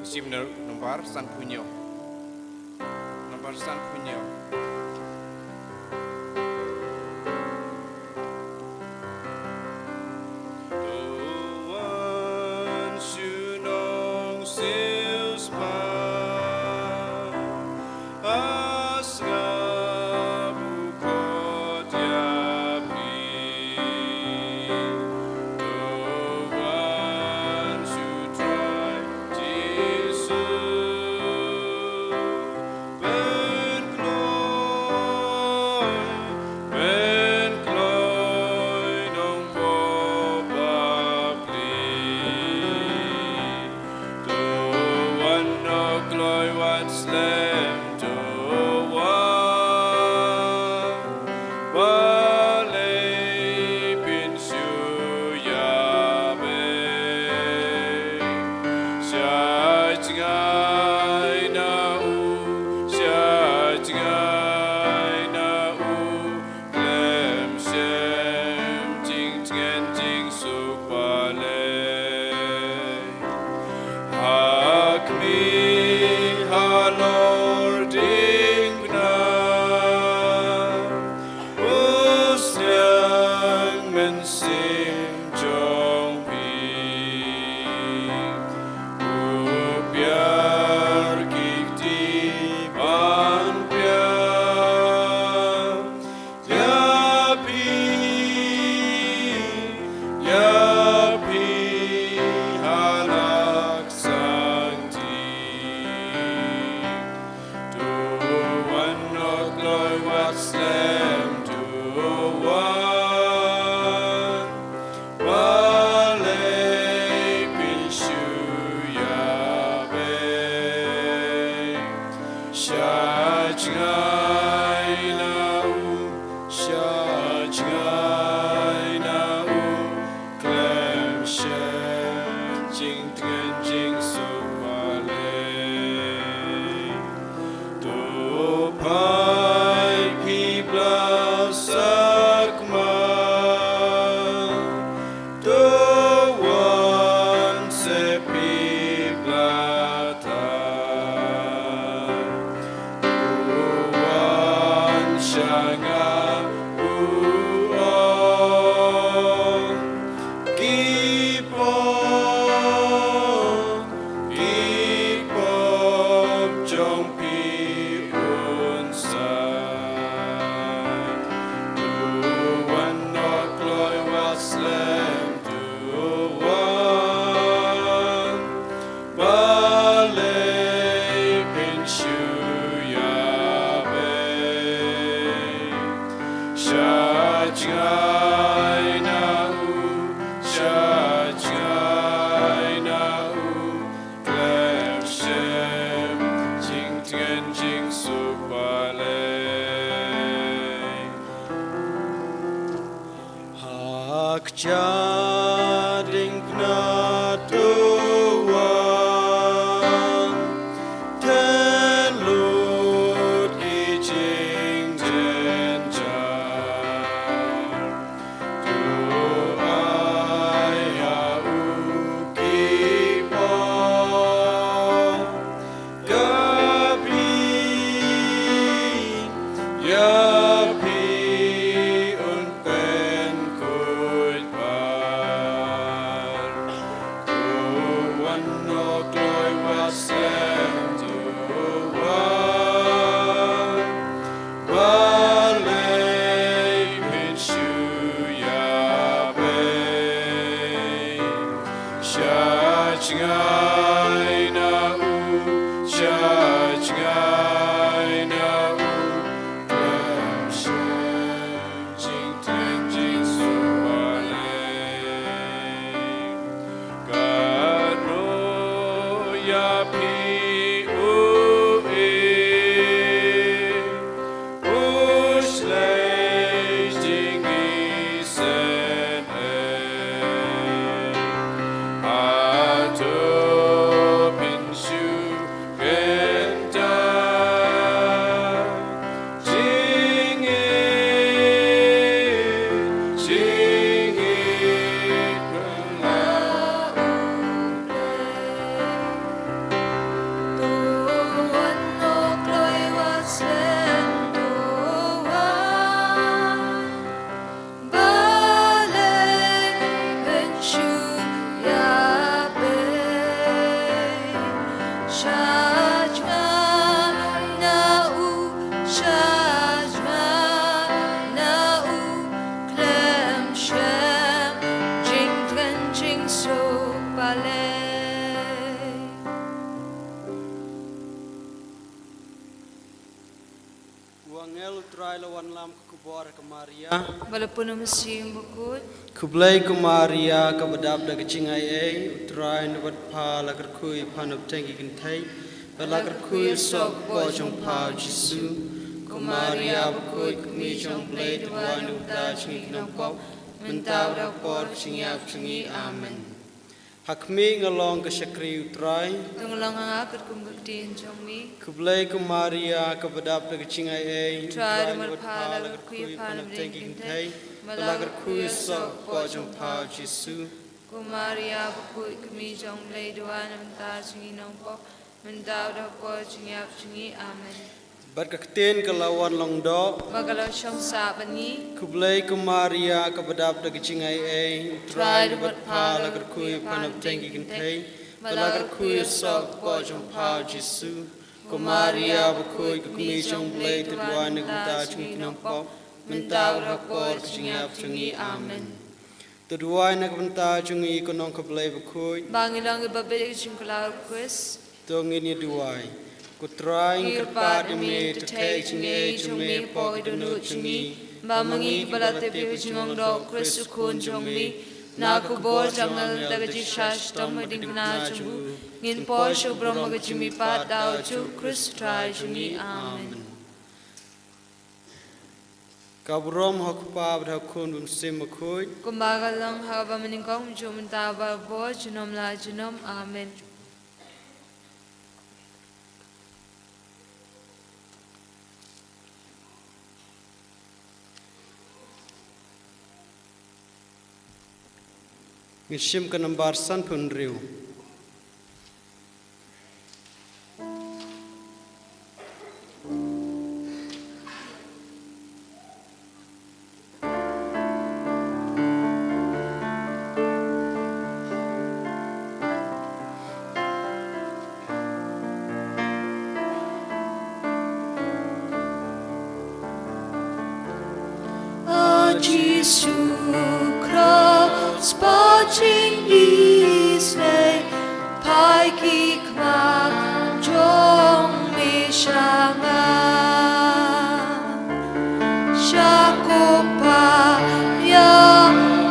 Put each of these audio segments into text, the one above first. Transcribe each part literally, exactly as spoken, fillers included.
Shim na nombar sanphew hynñiew. Nombar sanphew hynñiew. To wan shu nong siew spah, ha sngap u khot ïa phi. To wan shu trai Jisu. Pynkloi, pynkloi nongbuh bapli. To wan, oh kloi wat slem, to wan. Balei phin shu ïabeh? Sha jngai na u, sha jngai na u, khlem shem jingtngen jingsuk balei. Ha khmih halor diengphna, u Sliang Mynsiem jong phi, u piar ki kti ban pynbiang ïa phi, ïa phi ha la ka sangti. To wan, oh kloi wat slem, to wan. Balei phin shu ïabeh? Sha jngai na u, sha jngai na u, khlem shem jingtngen jingsuk balei. To phai phi bla sakma, to wan se phi bla thait. To wan sha nga, u ong, ki pop, ki pop jong phi un sait. To wan, oh kloi wat slem, to wan. Balei phin shu ïabeh? Sha jngai na u, sha jngai na u, khlem shem jingtngen jingsuk balei. Ha kjat diengphna to wan, theh lut ki jingjynjar. To ai ha u ki pop, ka bit ïa phi un pynkhuid bha. To wan, oh kloi wat slem, to wan. Balei phin shu ïabeh? Sha jngai na u, sha jngai na u, khlem shem jingtngen jingsuk balei. Katno ïa phi u i, u shlei jingïaseng eh. Hato phin shu kyntait jingïeit, jingïeit pynlong. U Trai la wanlam ka khubor ha ka Maria. Ba la pun ha u Mynsiem Bakhuid. Khublei ko Maria, kaba dap da ka jingaiei, U Trai u na bad pha, la kyrkhu ïa pha na pdeng ki kynthei, bad la kyrkhu ïa u soh ka kpoh jong pha u Jisu. Ko Maria bakhuid, ka kmie jong U Blei, to duwai na ka bynta jong ngi ki nongpop, mynta bad ha ka por ka jingïap jong ngi. Amen. Ha khmih nga long ka shakri U Trai. To long ha nga katkum ka ktien jong me. Khublei ko Maria, kaba dap da ka jingaiei, U Trai u na bad pha, la kyrkhu ïa pha na pdeng ki kynthei, bad la kyrkhu ïa u soh ka kpoh jong pha u Jisu. Ko Maria bakhuid, ka kmie jong U Blei, to duwai na ka bynta jong ngi ki nongpop, mynta bad ha ka por ka jingïap jong ngi. Amen. Bad ka ktien ka la wan long doh, bad ka la shong sah bad ngi. Khublei ko Maria, kaba dap da ka jingaiei, U Trai u na bad pha, la kyrkhu ïa pha na pdeng ki kynthei, bad la kyrkhu ïa u soh ka kpoh jong pha u Jisu. Ko Maria bakhuid, ka kmie jong U Blei, to duwai na ka bynta jong ngi ki nongpop, mynta bad ha ka por ka jingïap jong ngi. Amen. To duwai na ka bynta jong ngi ko Nongkhablei bakhuid. Ba ngin long kiba bit ïa ka jingkylla u Khrist. To ngin ïa duwai. Ko Trai, ngi kyrpad ïa me, to theh ïa ka jingaiei jong me hapoh ka dohnud jong ngi, ba ma ngi kiba la tip ïa ka jinglong doh u Khrist u Khun jong me, na ka bor jong u angel, da ka jingshah shitom ha ka diengphna jong u, ngin poi sha u burom ha ka jingmihpat da u juh Khrist u Trai jong ngi. Amen. Ka burom ha u Kpa bad ha u Khun bad u Mynsiem Bakhuid. Kumba ka long ha kaba mynnyngkong, mynta, mynta bad barabor, junom la junom. Amen. Ngin shim ka nambar sanphew hynriew. A Jisu Khrist, ba jingïeid, phai khmih jong me sha nga. Sha ko Pa ïa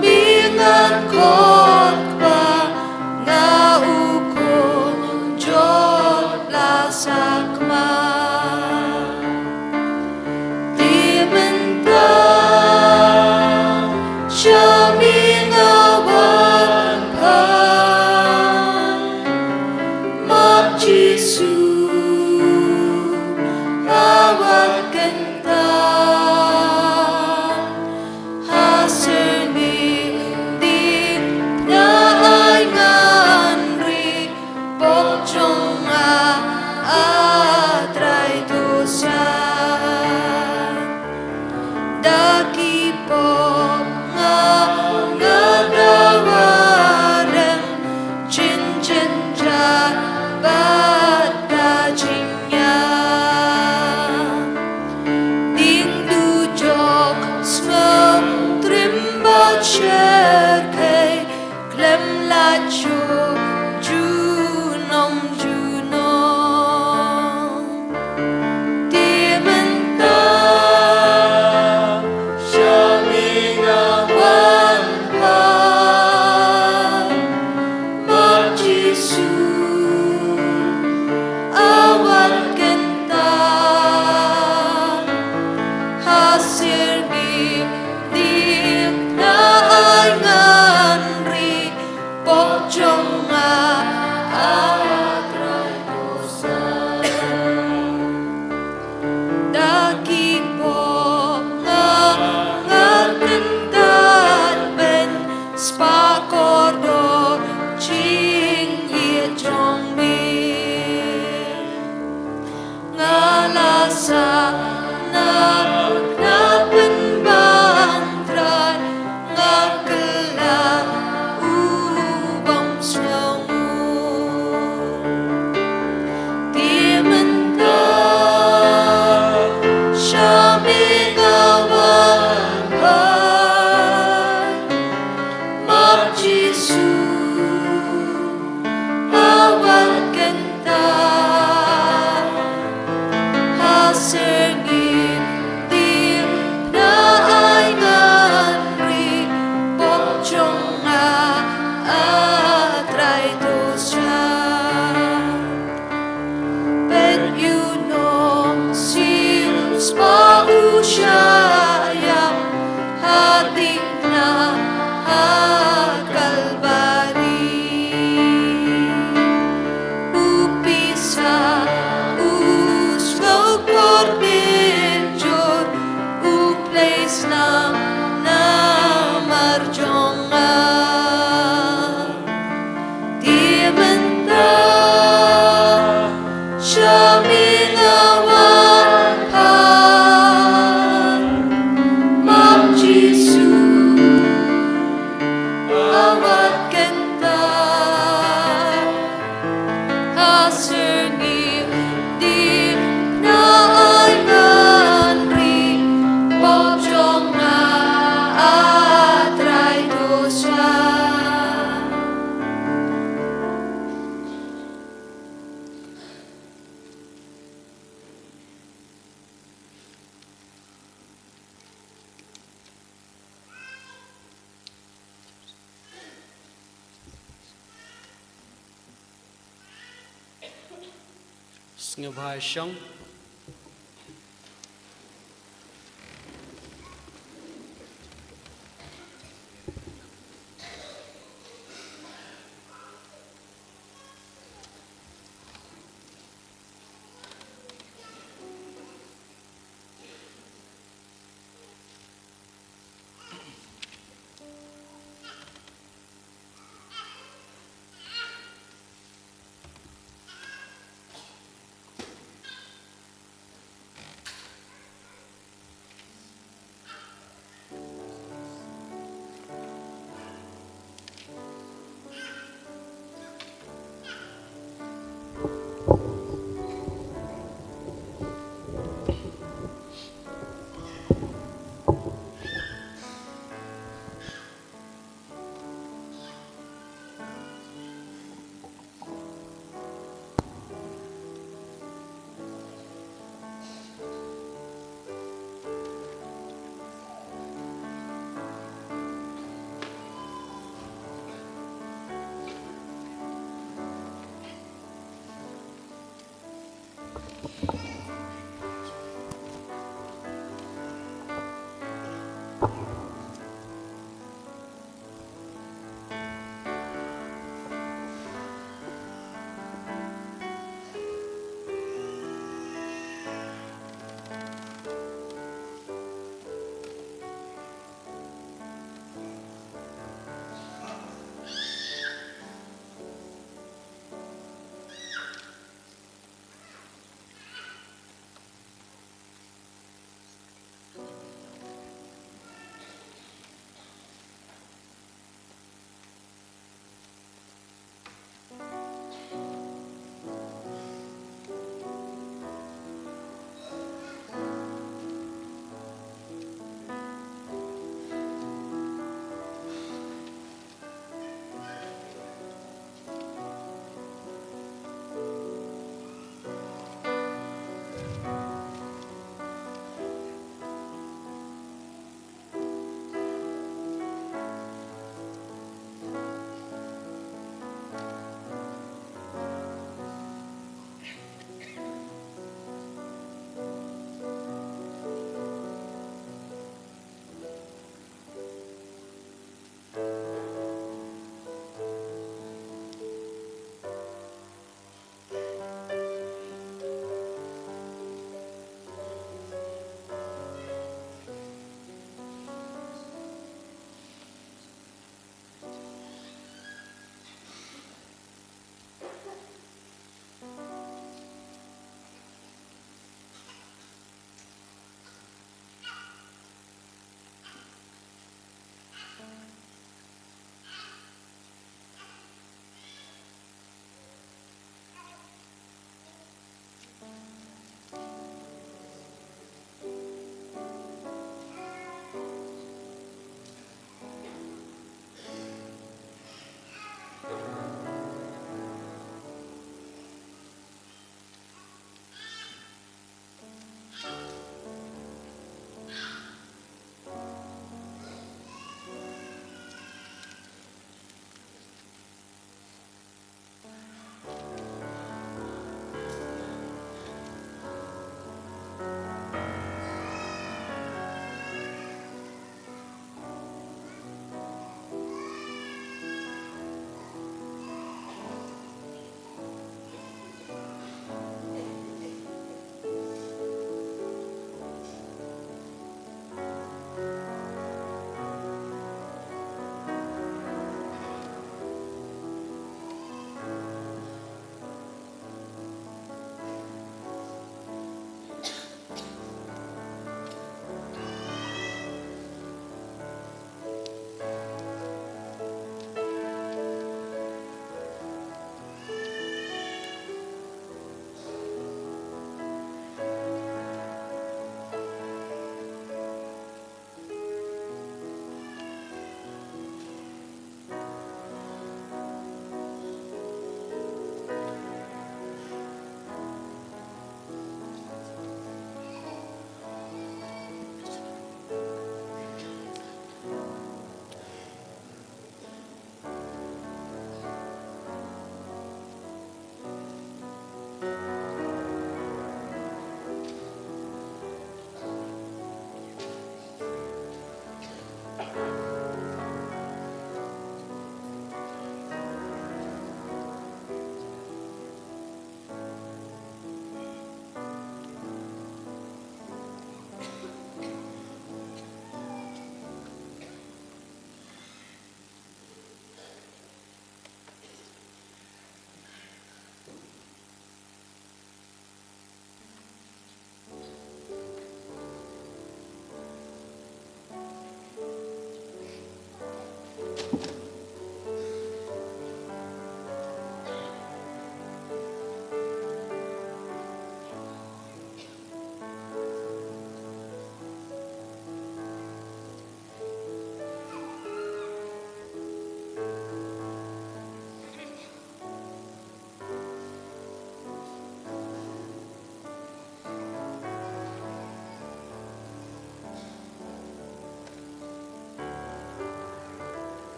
me ngan khot ba nga u khun jong la sakma. Te mynta sha me nga wan pan, ma Jisu nga wan kynta. Ha syrngiew ding pynïaid ngan ri, pop jong nga, A Trai, to sah. Da ki pop nga, nga dawa rem, jynjar bad ka jingïap. Ding dujok sngewtriem bad shyrkhei, khlem lait shuh junom junom. Te mynta sha me nga wan pan, ma Jisu Sngewbha shong.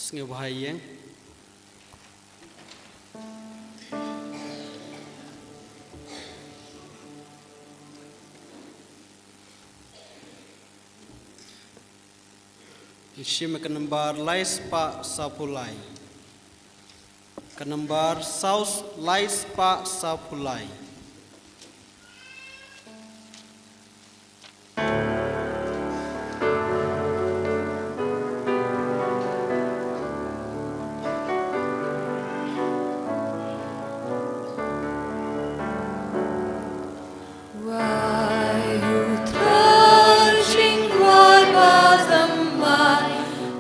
Sngewbha ïeng. Ngi shim ka nambar lai spah sawphew lai. Ka nambar saw lai spah sawphew lai. Wai u Trai jingduwai ba thymmai,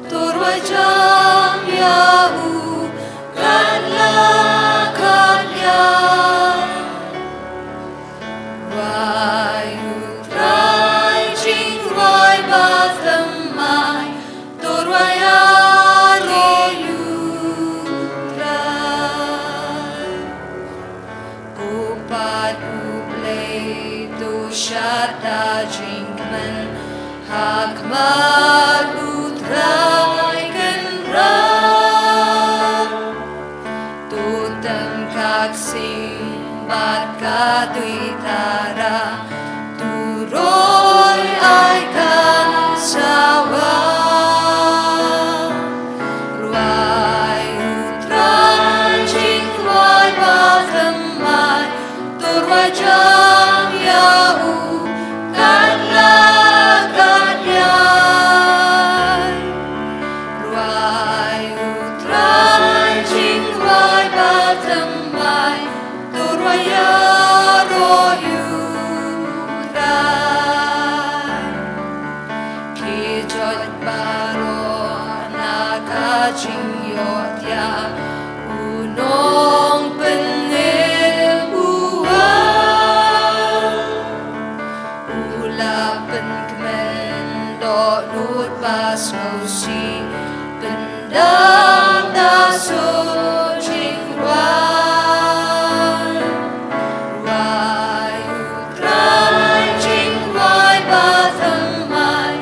to rwai jam ïa u katba katba. Wai u Trai jingduwai ba thymmai, to rwai ïaroh ïa u Trai. Ko Kpa U Blei, to shad da jingkmen ha khmat U Trai Kynrad. To tyngka ksing bad ka duitara, to roi ai ka sawa. Rwai u Trai jingduwai ba thymmai, to rwai jam ïa u katba katba. Rwai u Trai jingduwai ba thymmai, to rwai ïaroh ïa u Trai. Ki jot baroh na ka jingïohthiah, u nongpynim u wan. U la pynkmen dohnud ba sngewsih, pyndam da suk jingwan. Rwai u Trai jingduwai ba thymmai,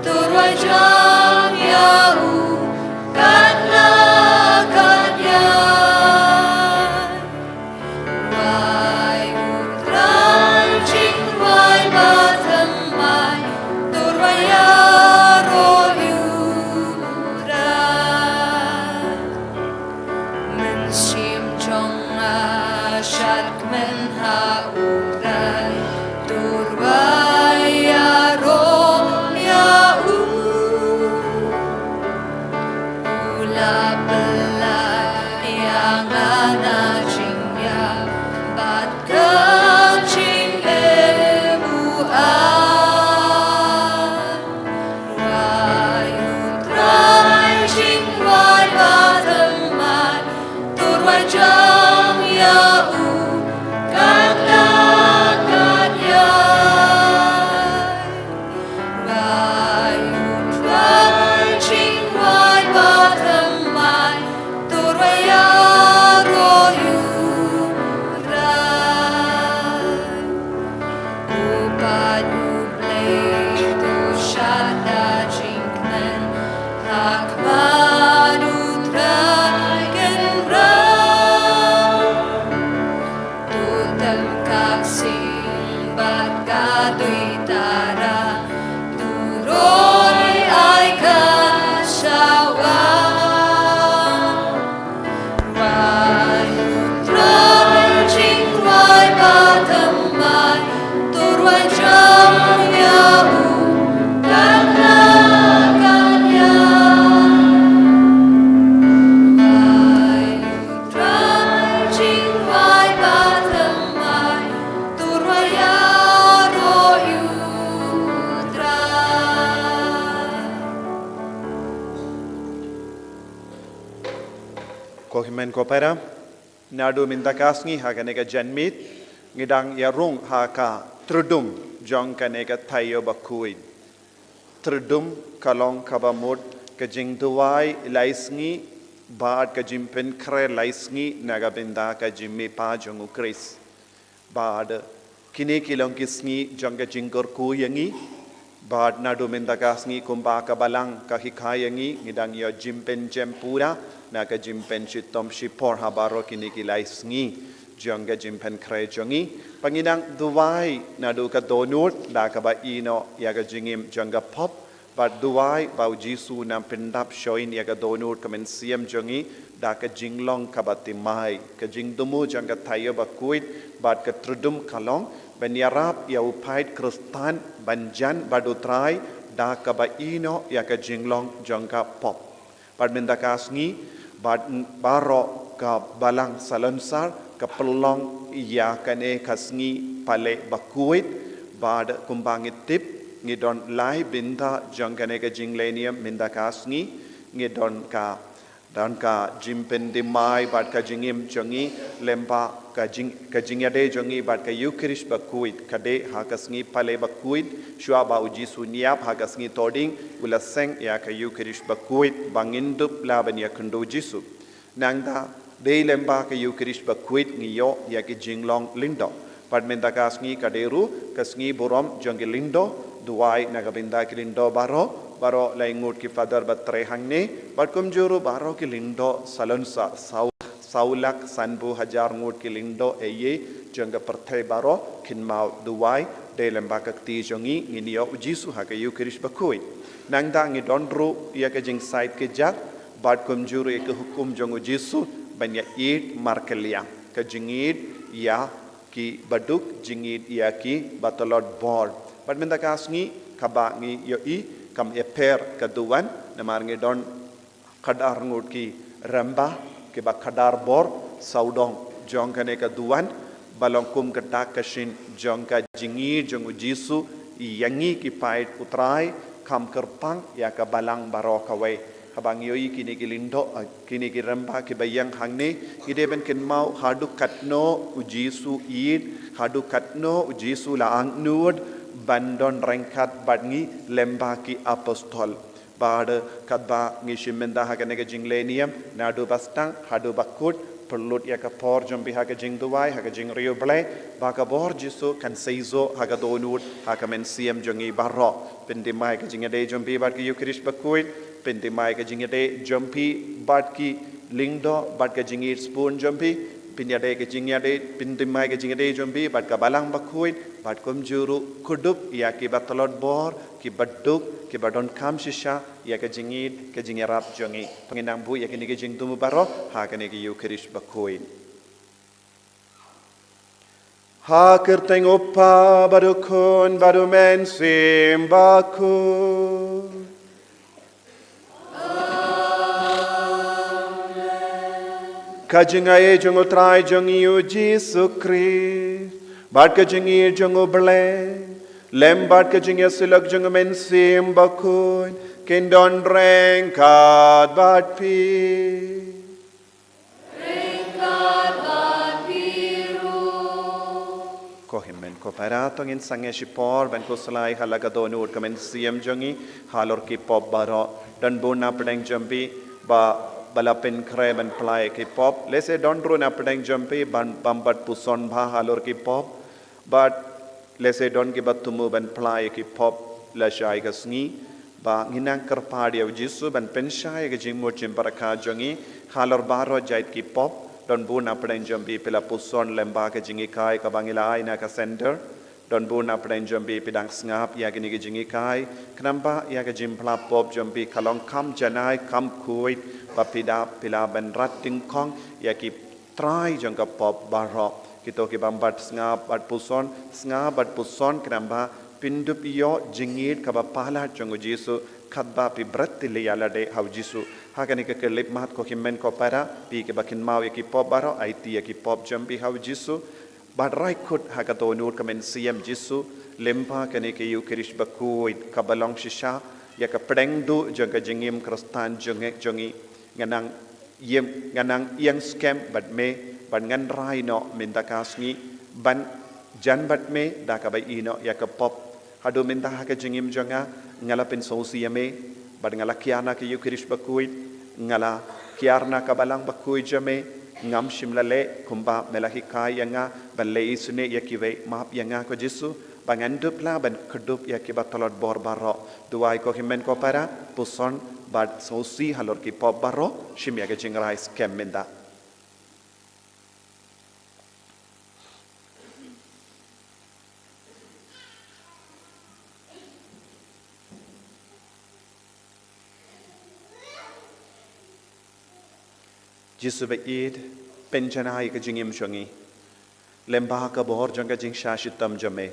to rwai jam ïa u katba katba. Rwai u Trai jingduwai ba thymmai, to rwai ïaroh ïa u Trai. Mynsiem jong nga shadkmen ha u Trai, to rwai ïaroh ïa u. U la pynlait ïa nga na jingïap bad ka jingim u ai. Rwai u Trai jingduwai ba thymmai, to rwai jam ïa u katba katba. Rwai u Trai jingduwai ba thymmai, to rwai ïaroh ïa u Trai. Ko Kpa U Blei, to shad da jingkmen ha khmat U Trai Kynrad. To tyngka ksing bad ka duitara, to roi ai ka sawa. Rwai u Trai jingduwai ba thymmai, to rwai jam ïa u katba katba. Rwai u Trai jingduwai ba thymmai, to rwai ïaroh ïa u Trai. Ko hynmen ko para, naduh mynta ka sngi ha kane ka janmiet, ngi dang ïa rung ha ka Trdum jong kane ka Taïew Bakhuid. Trdum ka long kaba mut ka jingduwai lai sngi bad ka jingpynkhreh lai sngi na ka bynta ka jingmihpat jong U Khrist. Bad kine ki long ki sngi jong ka jingkyrkhu ïa ngi. Bad naduh mynta ka sngi kumba ka Balang ka hikai ïa ngi, ngi dang ïoh jingpynshitom pura na ka jingpynshitom shipor ha baroh kine ki lai sngi jong ka jingpynkhreh jong ngi. Ba ngi nang duwai naduh ka dohnud da kaba ïehnoh ïa ka jingim jong ka pop, bad duwai ba u Jisu un nang pyndap shuh ïa ka dohnud ka mynsiem jong ngi da ka jinglong kaba thymmai, ka jingthmu jong ka thaw bakhuid bad ka tyrwa ka long ban ïarap ïa u paid Khristan ban jan bad u Trai da kaba ïehnoh ïa ka jinglong jong ka pop. Bad mynta ka sngi, bad baroh ka Balang Salonsar ka pynlong ïa kane ka sngi Palei Bakhuid, bad kumba ngi tip, ngi don lai bynta jong kane ka jinglehniam mynta ka sngi, ngi don ka don ka jingpynthymmai bad ka jingim jong ngi lyngba ka jing, ka jingïadei jong ngi bad ka Ïukharist Bakhuid, ka dei ha ka sngi Palei Bakhuid, shuwa ba u Jisu un ïap ha ka sngi Thohdieng, u la seng ïa ka Ïukharist Bakhuid, ba ngin dup lah ban ïakynduh Jisu. Nangta, dei lyngba ka Ïukharist Bakhuid ngi ïoh ïa ki jinglong lyngdoh. Bad mynta ka sngi ka dei ruh ka sngi burom jong ki lyngdoh, duwai na ka bynta ki lyngdoh baroh, baroh lai ngut ki Father ba trei hangne, bad kumjuh ruh baroh ki lyngdoh Salonsar, saw, saw lak sanphew hajar ngut ki lyngdoh eiei jong ka pyrthei baroh, kynmaw duwai, dei lyngba ka kti jong ngi ngin ïoh u Jisu ha ka Ïukharist Bakhuid. Nangta ngi don ruh ïa ka jingsaid kjat, bad kumjuh ruh ïa ka hukum jong u Jisu ban ïa ïeit markylliang, ka jingïeit ïa ki baduk, jingïeit ïa ki batlot bor. Bad mynta ka sngi kaba ngi ïohi kam ïapher ka duwan, namar ngi don khadar ngut ki rangbah kiba khadar bor sawdong jong kane ka duwan, ba long kum ka dak ka shin jong ka jingïeit jong u Jisu ïa ngi ki paid u Trai, kham kyrpang ïa ka Balang baroh kawei. Haba ngi ïohi kine ki lyngdoh, eh, kine ki rangbah kiba ïeng hangne, ngi dei ban kynmaw haduh katno u Jisu ïeit, haduh katno u Jisu la angnud ban don ryngkat bad ngi lyngba ki apostol. Bad katba ngi shim bynta ha kane ka jinglehniam, naduh ba sdang haduh ba kut, pynlut ïa ka por jong phi ha ka jingduwai, ha ka jingriewblei, ba ka bor Jisu kan seisoh ha ka dohnud, ha ka mynsiem jong ngi baroh. Pynthymmai ka jingïadei jong phi bad ka Ïukharist Bakhuid, pynthymmai ka jingïadei jong phi bad ki lyngdoh, bad ka jingïeit sbun jong phi, pynïadei ka jingïadei, pynthymmai ka jingïadei jong phi bad ka Balang Bakhuid, bad kumjuh ruh kdup ïa ki batlot bor, ki baduk, kiba donkam shisha ïa ka jingïeit, ka jingïarap jong ngi. To ngin nang buh ïa kine ki jingthmu baroh ha kane ka Ïukharist Bakhuid. Ha ka kyrteng u Kpa bad u Khun bad u Mynsiem Bakhuid. Ka jingaiei jong u Trai jong ngi u Jisu Khrist, bad ka jingïeit jong u Blei, lem bad ka jingïasyllok jong u Mynsiem Bakhuid, kin don ryngkat bad phi. Ko hynmen ko para, to ngin sangeh shipor ban khuslai ha la ka dohnud ka mynsiem jong ngi halor ki pop baroh. Don bun na pdeng jong phi ba, ba la pynkhreh ban pynlait ki pop. Lehse don ruh na pdeng jong phi ban bam bad puson bha halor ki pop. Bad lehse don kiba thmu ban pynlait ki pop lashai ka sngi. Ba ngin nang kyrpad ïa u Jisu ban pynshai ïa ka jingmut jingpyrkhat jong ngi halor baroh jait ki pop. Don bun na pdeng jong phi phi la puson lem bad ka jinghikai kaba ngi la ai na ka center. Don bun na pdeng jong phi phi dang sngap ïa kine ki jinghikai. Khnang ba ïa ka jingpynlait pop jong phi ka long kham janai kham khuid, ba phi dap phi lah ban rat dyngkhong ïa ki trai jong ka pop baroh. Kito ki bam bad sngap bad puson, sngap bad puson, khnang ba phin dup ïoh jingïeit kaba palat jong u Jisu, katba phi bret tylli ïa lade ha u Jisu. Ha kane ka khyllipmat, ko hynmen ko para, phi kiba kynmaw ïa ki pop baroh, aiti ïa ki pop jong phi ha u Jisu. Bad rai kut ha ka dohnud ka mynsiem Jisu, lem bad kane ka Ïukharist Bakhuid kaba long shisha ïa ka pdeng duh jong ka jingim Khristan jong ngi, jong ngi. Ngan nang ïeng, ngan nang ïeng skhem bad me, bad ngan rai noh mynta ka sngi ban jan bad me da kaba ïehnoh ïa ka pop. Haduh mynta ha ka jingim jong nga, nga la pynsngewsih ïa me, bad nga la kiar na ka Ïukharist Bakhuid, nga la kiar na ka Balang Bakhuid jong me. Ngam shym la leh kumba me la hikai ïa nga ban leh isynei ïa kiwei. Map ïa nga ko Jisu, Ba ngan dup la ban kdup ïa kiba tlot bor baroh. Duwai ko hynmen ko para, puson bad sngewsih halor ki pop baroh, shim ïa ka jingrai skhem mynta. Jisu ba ïeit, pynjanai ka jingim jong ngi. Lyngba ka bor jong ka jingshah shitom jong me.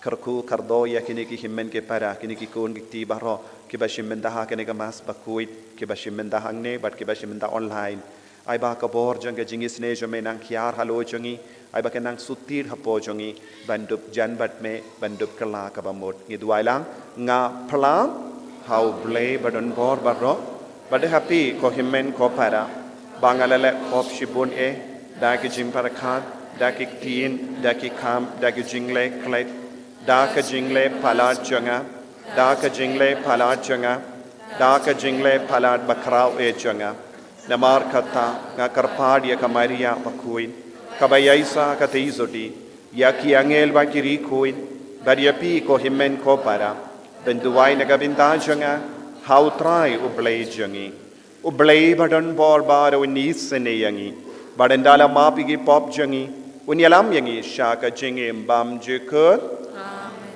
Kyrkhu kyrdoh ïa kine ki hynmen ki para, kine ki khun ki kti baroh, kiba shim bynta ha kane ka mass bakhuid, kiba shim bynta hangne, bad kiba shim bynta online. Ai ba ka bor jong ka jingisynei jong me nang hiar halor jong ngi, ai ba ka nang sutit hapoh jong ngi, ban dup jan bad me, ban dup kylla kaba mut. Ngi duwai lang, nga phla ha U Blei ba don bor baroh, bad ha phi ko hynmen ko para, ba nga la leh khop shibun eh, da ki jingpyrkhat, da ki ktien, da ki kam, da ki jingleh khleh, da ka jingleh palat jong nga, da ka jingleh palat jong nga, da ka jingleh palat bakhraw eh jong nga. Namar kata nga kyrpad ïa ka Maria bakhuid, kaba ïaishah katei jong ngi, ïa ki angel bad ki riewkhuid, bad ïa phi ko hynmen ko para, ban duwai na ka bynta jong nga ha U Trai U Blei jong ngi. U Blei ba don bor baroh un isynei ïa ngi, bad un da la map ïa ki pop jong ngi, un ïalam ïa ngi sha ka jingim bymjukut. Amen.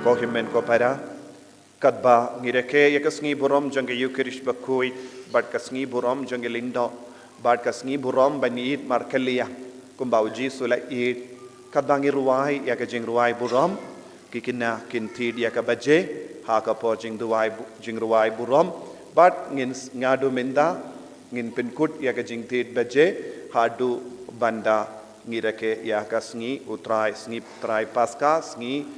Ko hynmen ko para, katba ngi rakhe ïa ka sngi burom jong ka Ïukharist bakhuid, bad ka sngi burom jong ka lyngdoh, bad ka sngi burom ban ïeit markylliang, kumba U Jisu u la ïeit, katba ngi rwai ïa ka jingrwai burom, ki khynnah kin thied ïa ka baje ha ka por jingduwai bu-, jingrwai burom, bad ngin s-, nga du mynta, ngin pynkut ïa ka jingthied baje, haduh ban da ngi rakhe ïa ka sngi U Trai, sngi Trai Paska, sngi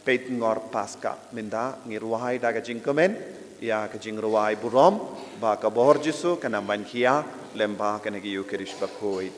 peit ngor Paska. Mynta ngi rwai da ka jingkmen ïa ka jingrwai burom, ba ka bor Jisu kan ym ban khia lyngba kane ka Ïukharist bakhuid.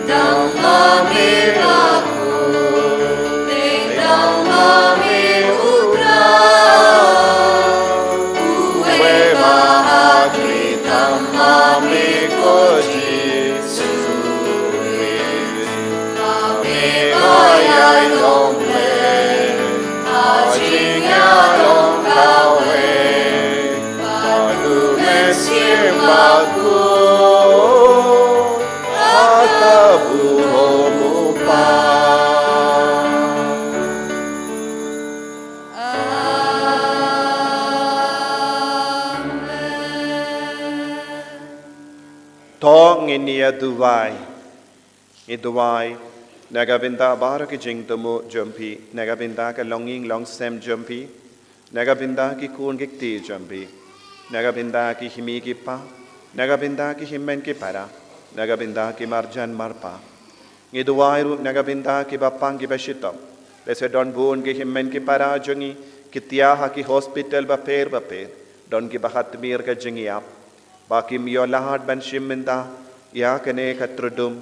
Tang ma me la ku, te tang ma me u Trai, uwei ba ha ki tang ma me ko Jisu Khrist. Ma me ba ïai long leh ha jingïalong kawei bad u Mynsiem Bakhuid. Ata buhom u Pa. Amen. To ngin ïa duwai. Ngi duwai na ka bynta baroh ki jingthmu jong phi, na ka bynta ka longïing longsem jong phi, na ka bynta ki khun ki kti jong phi, na ka bynta ki kmie ki kpa, na ka bynta ki hynmen ki para, na ka bynta ki marjan marpa. Ngi duwai ruh na ka bynta kiba pang kiba shitom. Lehse don bun ki hynmen ki para jong ngi ki thiah ha ki hospital bapher bapher. Don kiba khatmir ka jingïap ba kim ïoh lad ban shim bynta ïa kane ka tyrwa dum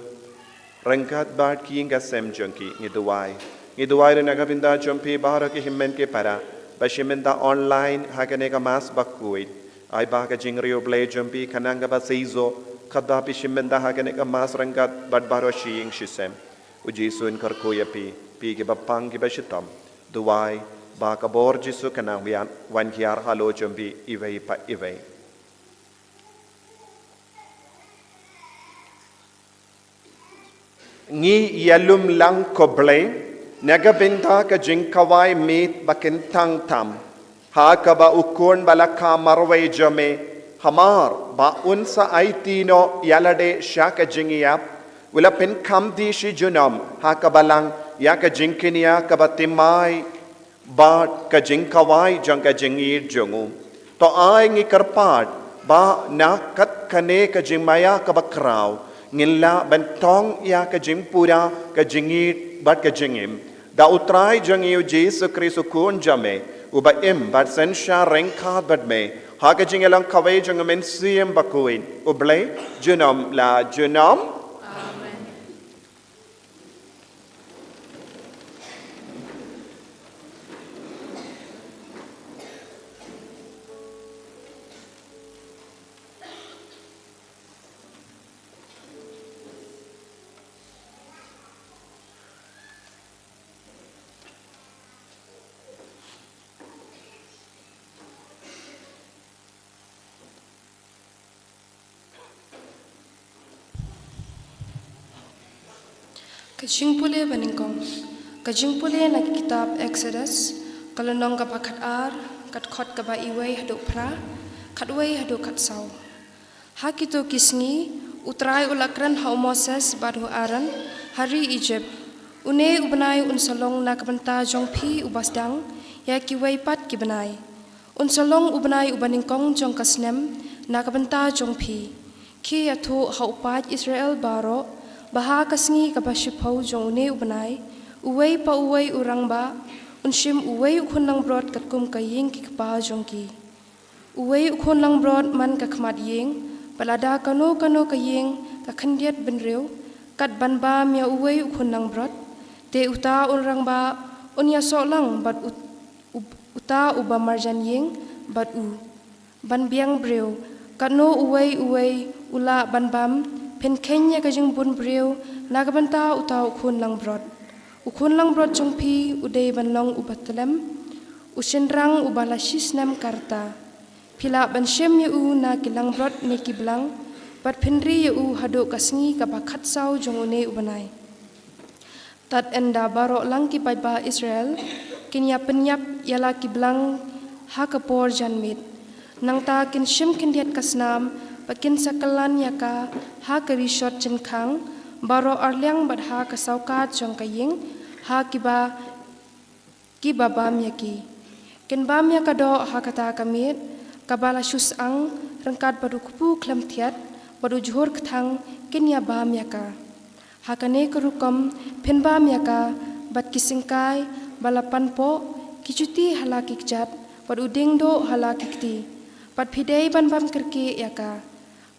ryngkat bad ki ïing ka sem jong ki. Ngi duwai, ngi duwai ruh na ka bynta jong phi baroh ki hynmen ki para ba shim bynta online ha kane ka Mass bakhuid. Ai ba ka jingriewblei jong phi kan nang kaba shisha katba phi shim bynta ha kane ka Mass ryngkat bad baroh shi ïing shi sem. U Jisu un kyrkhu ïa phi, phi kiba pang kiba shitom. Duwai ba ka bor Jisu kan nang wan hiar halor jong phi iwei pa iwei. Ngi ïalum lang ko Blei na ka bynta ka jingkhawai miet ba kyntang tam ha kaba u Khun ba la kha marwei jong me, hamar ba un sa aiti noh ïa lade sha ka jingïap, u la pynkham dih shi junom ha ka balang ïa ka jingkñia kaba thymmai bad ka jingkhawai jong ka jingïeit jong u. To ai ngi kyrpad ba na kat kane ka jingmaïa kaba khraw ngin lah ban tong ïa ka jingpura ka jingïeit bad ka jingim da u Trai jong ngi u Jisu Khrist u Khun jong me, uba im bad synshar ryngkat bad me ha ka jingïalang kawei jong u Mynsiem Bakhuid, U Blei junom la junom. Amen. Ka jingpule banyngkong. Ka jingpule na ka kitab Exodus, ka lynnong kaba khatar, ka dkhot kaba iwei haduh phra, khatwei haduh khatsaw. Ha kito ki sngi, U Trai u la kren ha u Moses bad u Aaron ha ri Egypt. Une u bnai un sa long na ka bynta jong phi uba sdang ïa kiwei pat ki bnai. Un sa long u bnai uba nyngkong jong ka snem na ka bynta jong phi. Khie ïathuh ha u paid Israel baroh ba ha ka sngi kaba shiphew jong une u bnai, uwei pa uwei u rangbah un shim uwei u khun langbrot katkum ka ïing ki kpa jong ki. Uwei u khun langbrot man ka khmat ïing, bad lada kano kano ka ïing ka khyndiat bynriew kat ban bam ïa uwei u khun langbrot, te uta u rangbah un ïasoh lang bad u, u, uta uba marjan ïing bad u. Ban biang briew, katno uwei uwei u lah ban bam, phin kheiñ ïa ka jingbun briew na ka bynta uta u khun langbrot. U khun langbrot jong phi u dei ban long uba tlem, u shynrang uba la shi snem ka rta. Phi lah ban shim ïa u na ki langbrot ne ki blang, bad phin ri ïa u haduh ka sngi kaba khatsaw jong une u bnai. Tad ynda baroh lang ki paidbah Israel kin ïa pynïap ïa la ki blang ha ka por janmiet. Nangta kin shim khyndiat ka snam bad kin sa kyllan ïa ka ha ka rishot jingkhang baroh arliang bad ha ka sawkad jong ka ïing ha kiba kiba bam ïa ki. Kin bam ïa ka doh ha kata ka miet kaba la shu syang ryngkat bad u kpu khlem thiat bad u jhur kthang, kin ïa bam ïa ka. Ha kane ka rukom phin bam ïa ka bad ki syngkai ba la panpoh, ki juti ha la ki kjat bad u dieng doh ha la ki kti, bad phi dei ban bam kyrkieh ïa ka.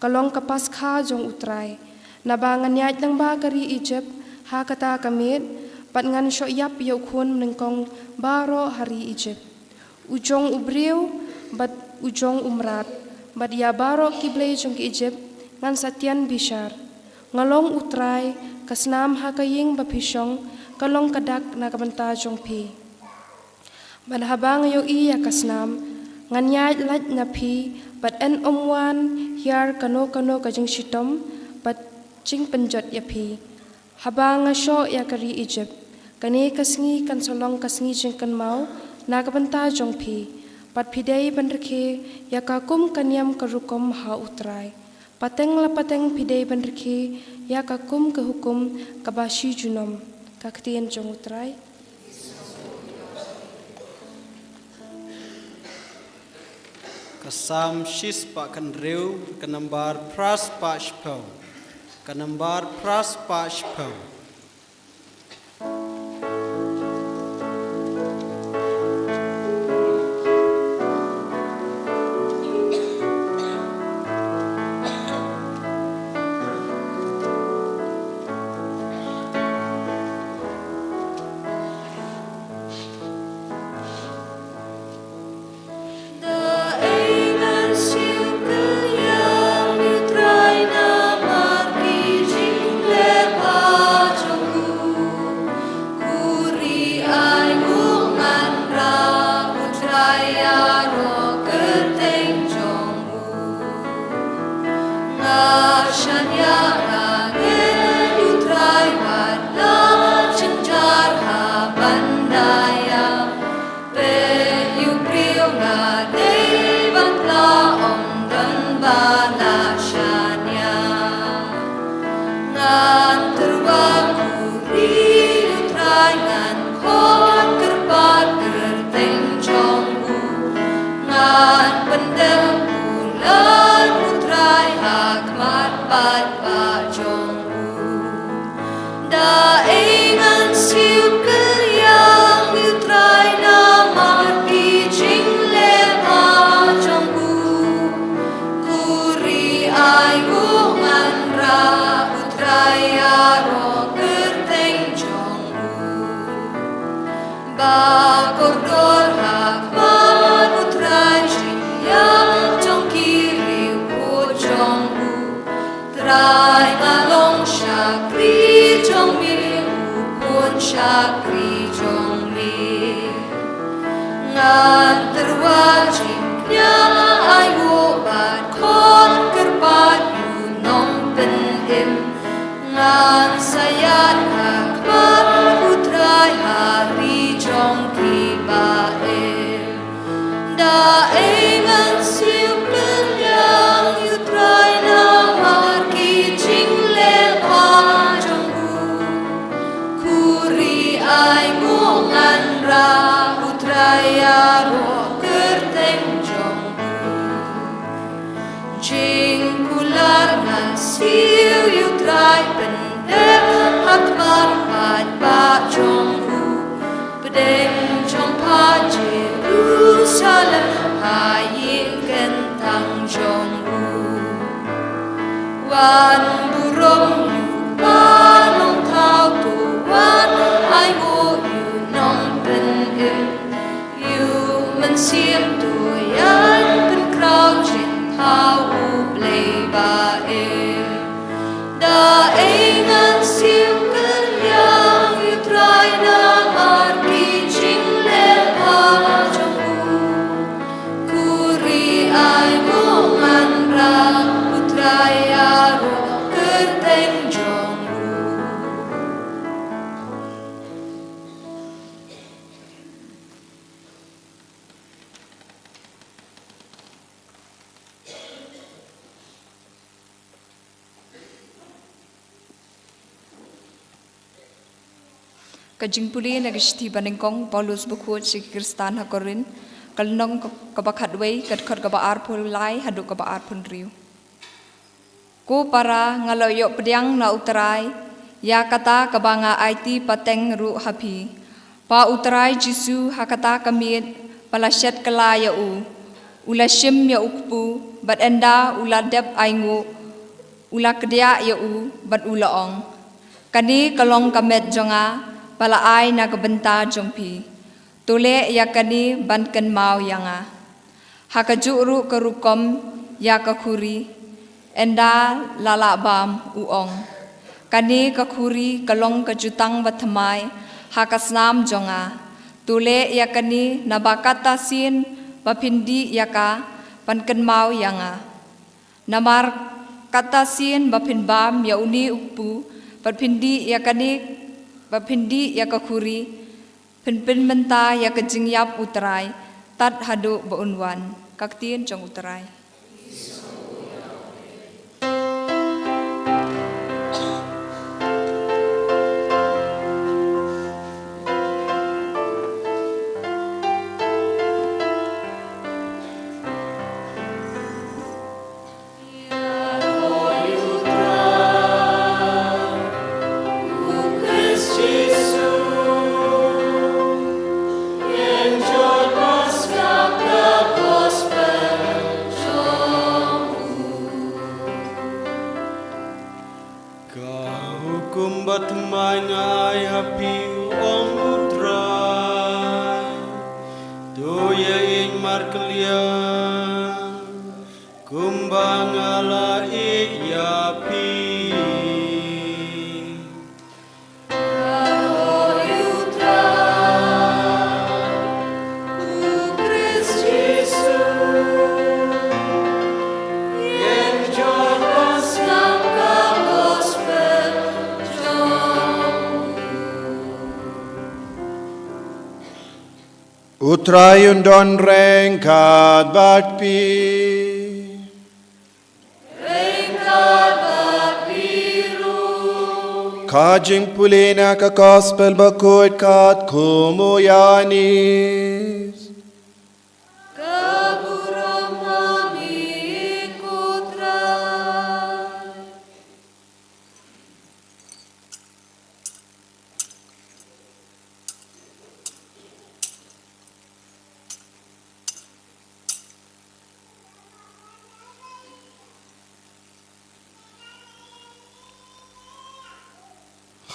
Ka long ka Paskha jong U Trai. Naba ngan ïaid lyngba ka ri Ijipt ha kata ka miet, bad ngan shoh ïap ïa u khun banyngkong baroh ha ri Ijipt, u jong u briew bad u jong u mrad, bad ïa baroh ki blei jong ki Ijipt ngan sa tian bishar. Nga long U Trai. Ka snam ha ka ïing ba phi shong ka long ka dak na ka bynta jong phi. Bad haba nga ïohi ïa ka snam, ngan ïaid lait na phi, bad yn ym wan hiar kano kano ka jingshitom bad jingpynjot ïa phi. Haba nga shoh ïa ka ri Ijipt, kane ka sngi kan sa long ka sngi jingkynmaw na ka bynta jong phi, bad phi dei ban rkhie ïa ka kum ka niam ka rukom ha U Trai. Pateng la pateng phi dei ban rkhie ïa ka kum ka hukum kaba shi junom. Ka ktien jong U Trai. Ka Salm shispah khyndai, ka nambar phraspah shiphew. Ka nambar phraspah shiphew. Peit ïa u briew nga dei ban pla, ym don ba la shaniah. Ngan tyrwa khuri ïa u Trai, ngan khot kyrpad kyrteng jong u. Ngan pyndem u lad u Trai ha khmat paidbah jong u. Da ei ngan siew kylliang ïa u Trai namar ki jingleh bha jong u. Khuri ai u ngan rah u Trai ïaroh kyrteng jong u. Ba kordor ha khmat u Trai jingïap jong ki riewkhuid jong u. Trai nga long shakri jong me, u khun shakri jong me. Ngan tyrwa jingkñia aïu bad khot kyrpad ïa u nongpynim. Ngan sa ïaid ha khmat u Trai ha ri jong ki ba im. Da ei ngan siew kylliang ïa u Trai namar ki jingleh bha jong u. Khuri ai u ngan rah u Trai ïaroh kyrteng jong u. Jingkular ngan siew ïa u Trai pyndep ha khmat paidbah jong u. Pdeng jong pha Jerusalem ha ïing kyntang jong u. Wan burom ïa u Kpa Nongthaw, to wan ainguh ïa u Nongpynim. Ïa u Mynsiem to ïaid pynkhraw jingthaw, u Blei ba im. Da ei ngan siew kylliang ïa u Trai namar ki jingleh bha jong u. Khuri ai u ngan rah u Trai ïaroh kyrteng jong u. Ka jingpule na ka shithi banyngkong u Paulus bakhuid sha ki Khristan ha Korinth, ka lynnong ka, kaba khatwei, ka dkhot kaba arphew lai haduh kaba arphew hynriew. Ko para, nga la ïoh pdiang na u Trai ïa kata kaba nga aiti pateng ruh ha phi, ba u Trai Jisu ha kata ka miet ba la shet kylla ïa u, u la shim ïa u kpu, bad ynda u la dep ainguh, U la kdiah ïa u bad u la ong, "Kane ka long ka met jong nga ba la ai na ka bynta jong phi. To leh ïa kane ban kynmaw ïa nga." Ha kajuh ruh ka rukom ïa ka khuri, ynda la lah bam, u ong, "Kane ka khuri ka long ka jutang bathymmai ha ka snam jong nga. To leh ïa kane naba katta sien ba phin dih ïa ka ban kynmaw ïa nga. Namar katta sien ba phin bam ïa une u kpu bad phin dih ïa kane, bad phin dih ïa ka khuri, phin pynmynta ïa ka jingïap U Trai tad haduh ba un wan." Ka ktien jong U Trai. Ka hukum bathymmai nga ai ha phi, u ong U Trai, to ïaieit markylliang kumba nga la ïeit ïa phi. U Trai un don ryngkat bad phi. Ka jingpule na ka Gospel bakhuid katkum u Ïoannis. Ka burom ha me ko Trai.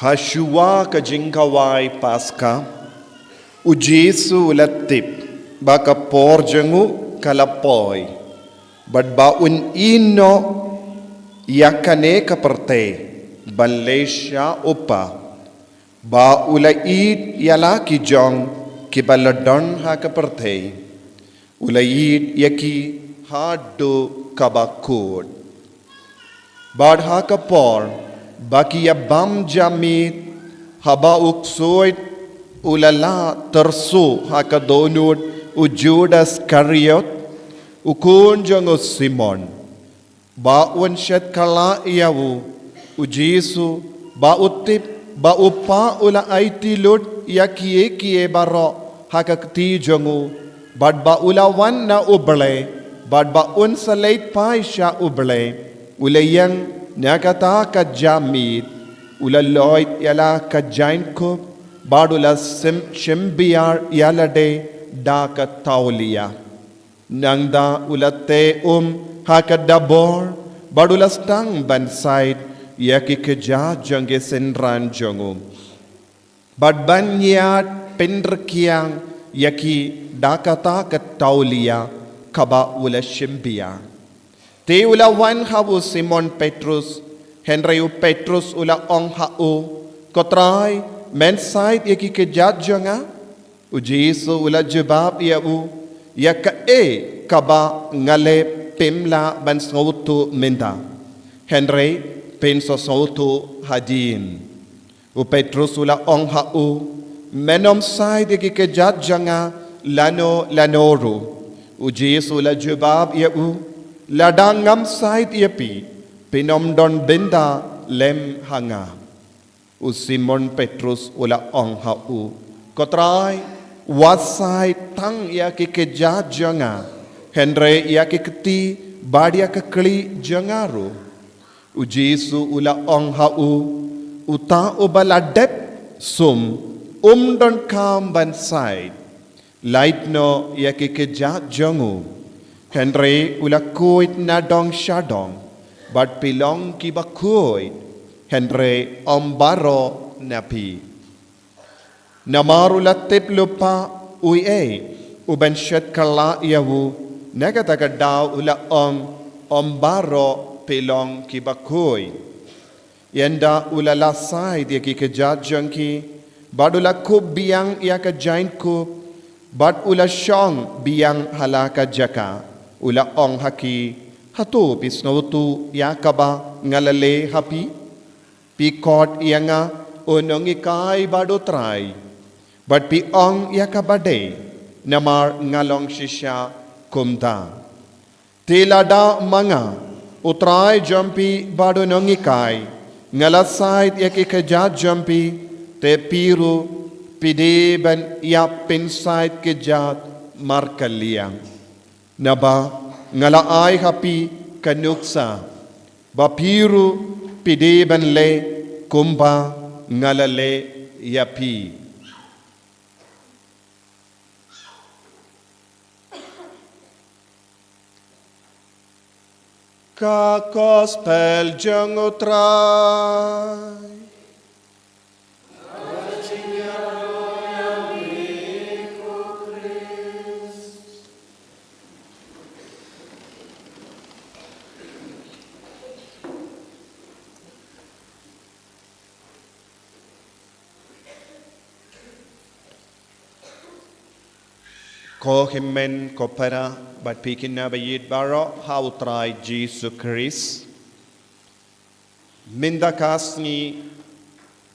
Ha shuwa ka jingkhawai Paska, u Jisu u la tip ba ka por jong u ka la poi, bad ba un ïehnoh ïa kane ka pyrthei ban leit sha u Kpa, ba u la ïeit ïa la ki jong kiba la don ha ka pyrthei. U la ïeit ïa ki haduh kaba kut. Bad ha ka por ba ki ïa bam ja miet, haba u ksuid u la lah tyrso ha ka dohnud u Judas Iskariot, u khun jong u Simon, ba un shet kylla ïa u, u Jisu, ba u tip ba u Kpa u la aiti lut ïa kiei kiei baroh ha ka kti jong u, bad ba u la wan na U Blei, bad ba un sa leit phai sha U Blei, u la ïeng na kata ka ja miet, u la loit ïa la ka jaiñkup, bad u la shim, shim biar ïa lade da ka tawlia. Nangta u la teh um ha ka dabor, bad u la sdang ban shait ïa ki kjat jong ki synran jong u, bad ban ïaid pynrkiang ïa ki da kata ka tawlia kaba u la shim biar. Te u la wan ha u Simon Petrus, hynrei u Petrus u la ong ha u, "Ko Trai, men shait ïa ki kjat jong nga?" U Jisu u la jubab ïa u, "Ïa kaei kaba nga leh phim lah ban sngewthuh mynta, hynrei phin sa sngewthuh hadien." U Petrus u la ong ha u, "Men ym shait ïa ki kjat jong nga lano lano ruh." U Jisu u la jubab ïa u, "Lada ngam shait ïa phi, phin ym don bynta lem ha nga." U Simon Petrus u la ong ha u, "Ko Trai, wat shait tang ïa ki kjat jong nga, hynrei ïa ki kti bad ïa ka khlieh jong nga ruh." U Jisu u la ong ha u, "Uta uba la dep sum um donkam ban shait. Lait noh ïa ki kjat jong u." Hynrei u la khuid na dong sha dong, bad phi long kiba khuid, hynrei ym baroh na phi. Namar u la tip lypa uei uban shet kylla ïa u, na kata ka daw u la ong, ym baroh phi long kiba khuid. Ynda u la lah shai ïa ki kjat jong ki, bad u la kup biang ïa ka jaiñkup, bad u la shong biang ha la ka jaka, u la ong ha ki, hato phi sngewthuh ïa kaba nga la leh ha phi? Phi khot ïa nga u nonghikai bad u Trai, bad phi ong ïa kaba dei, namar nga long shisha kumta. Te lada ma nga, u Trai jong phi bad u nonghikai, nga la shai ïa ki kjat jong phi, te phi ruh phi dei ban ïa pynshai kjat markylliang. Naba nga la ai ha phi ka nuksa, ba phi ruh phi dei ban leh kumba nga la leh ïa phi. Ka Gospel jong u Trai. Ko hynmen ko para bad phi kine ba ïeit baroh ha u Trai Jisu Khrist. Mynta ka sngi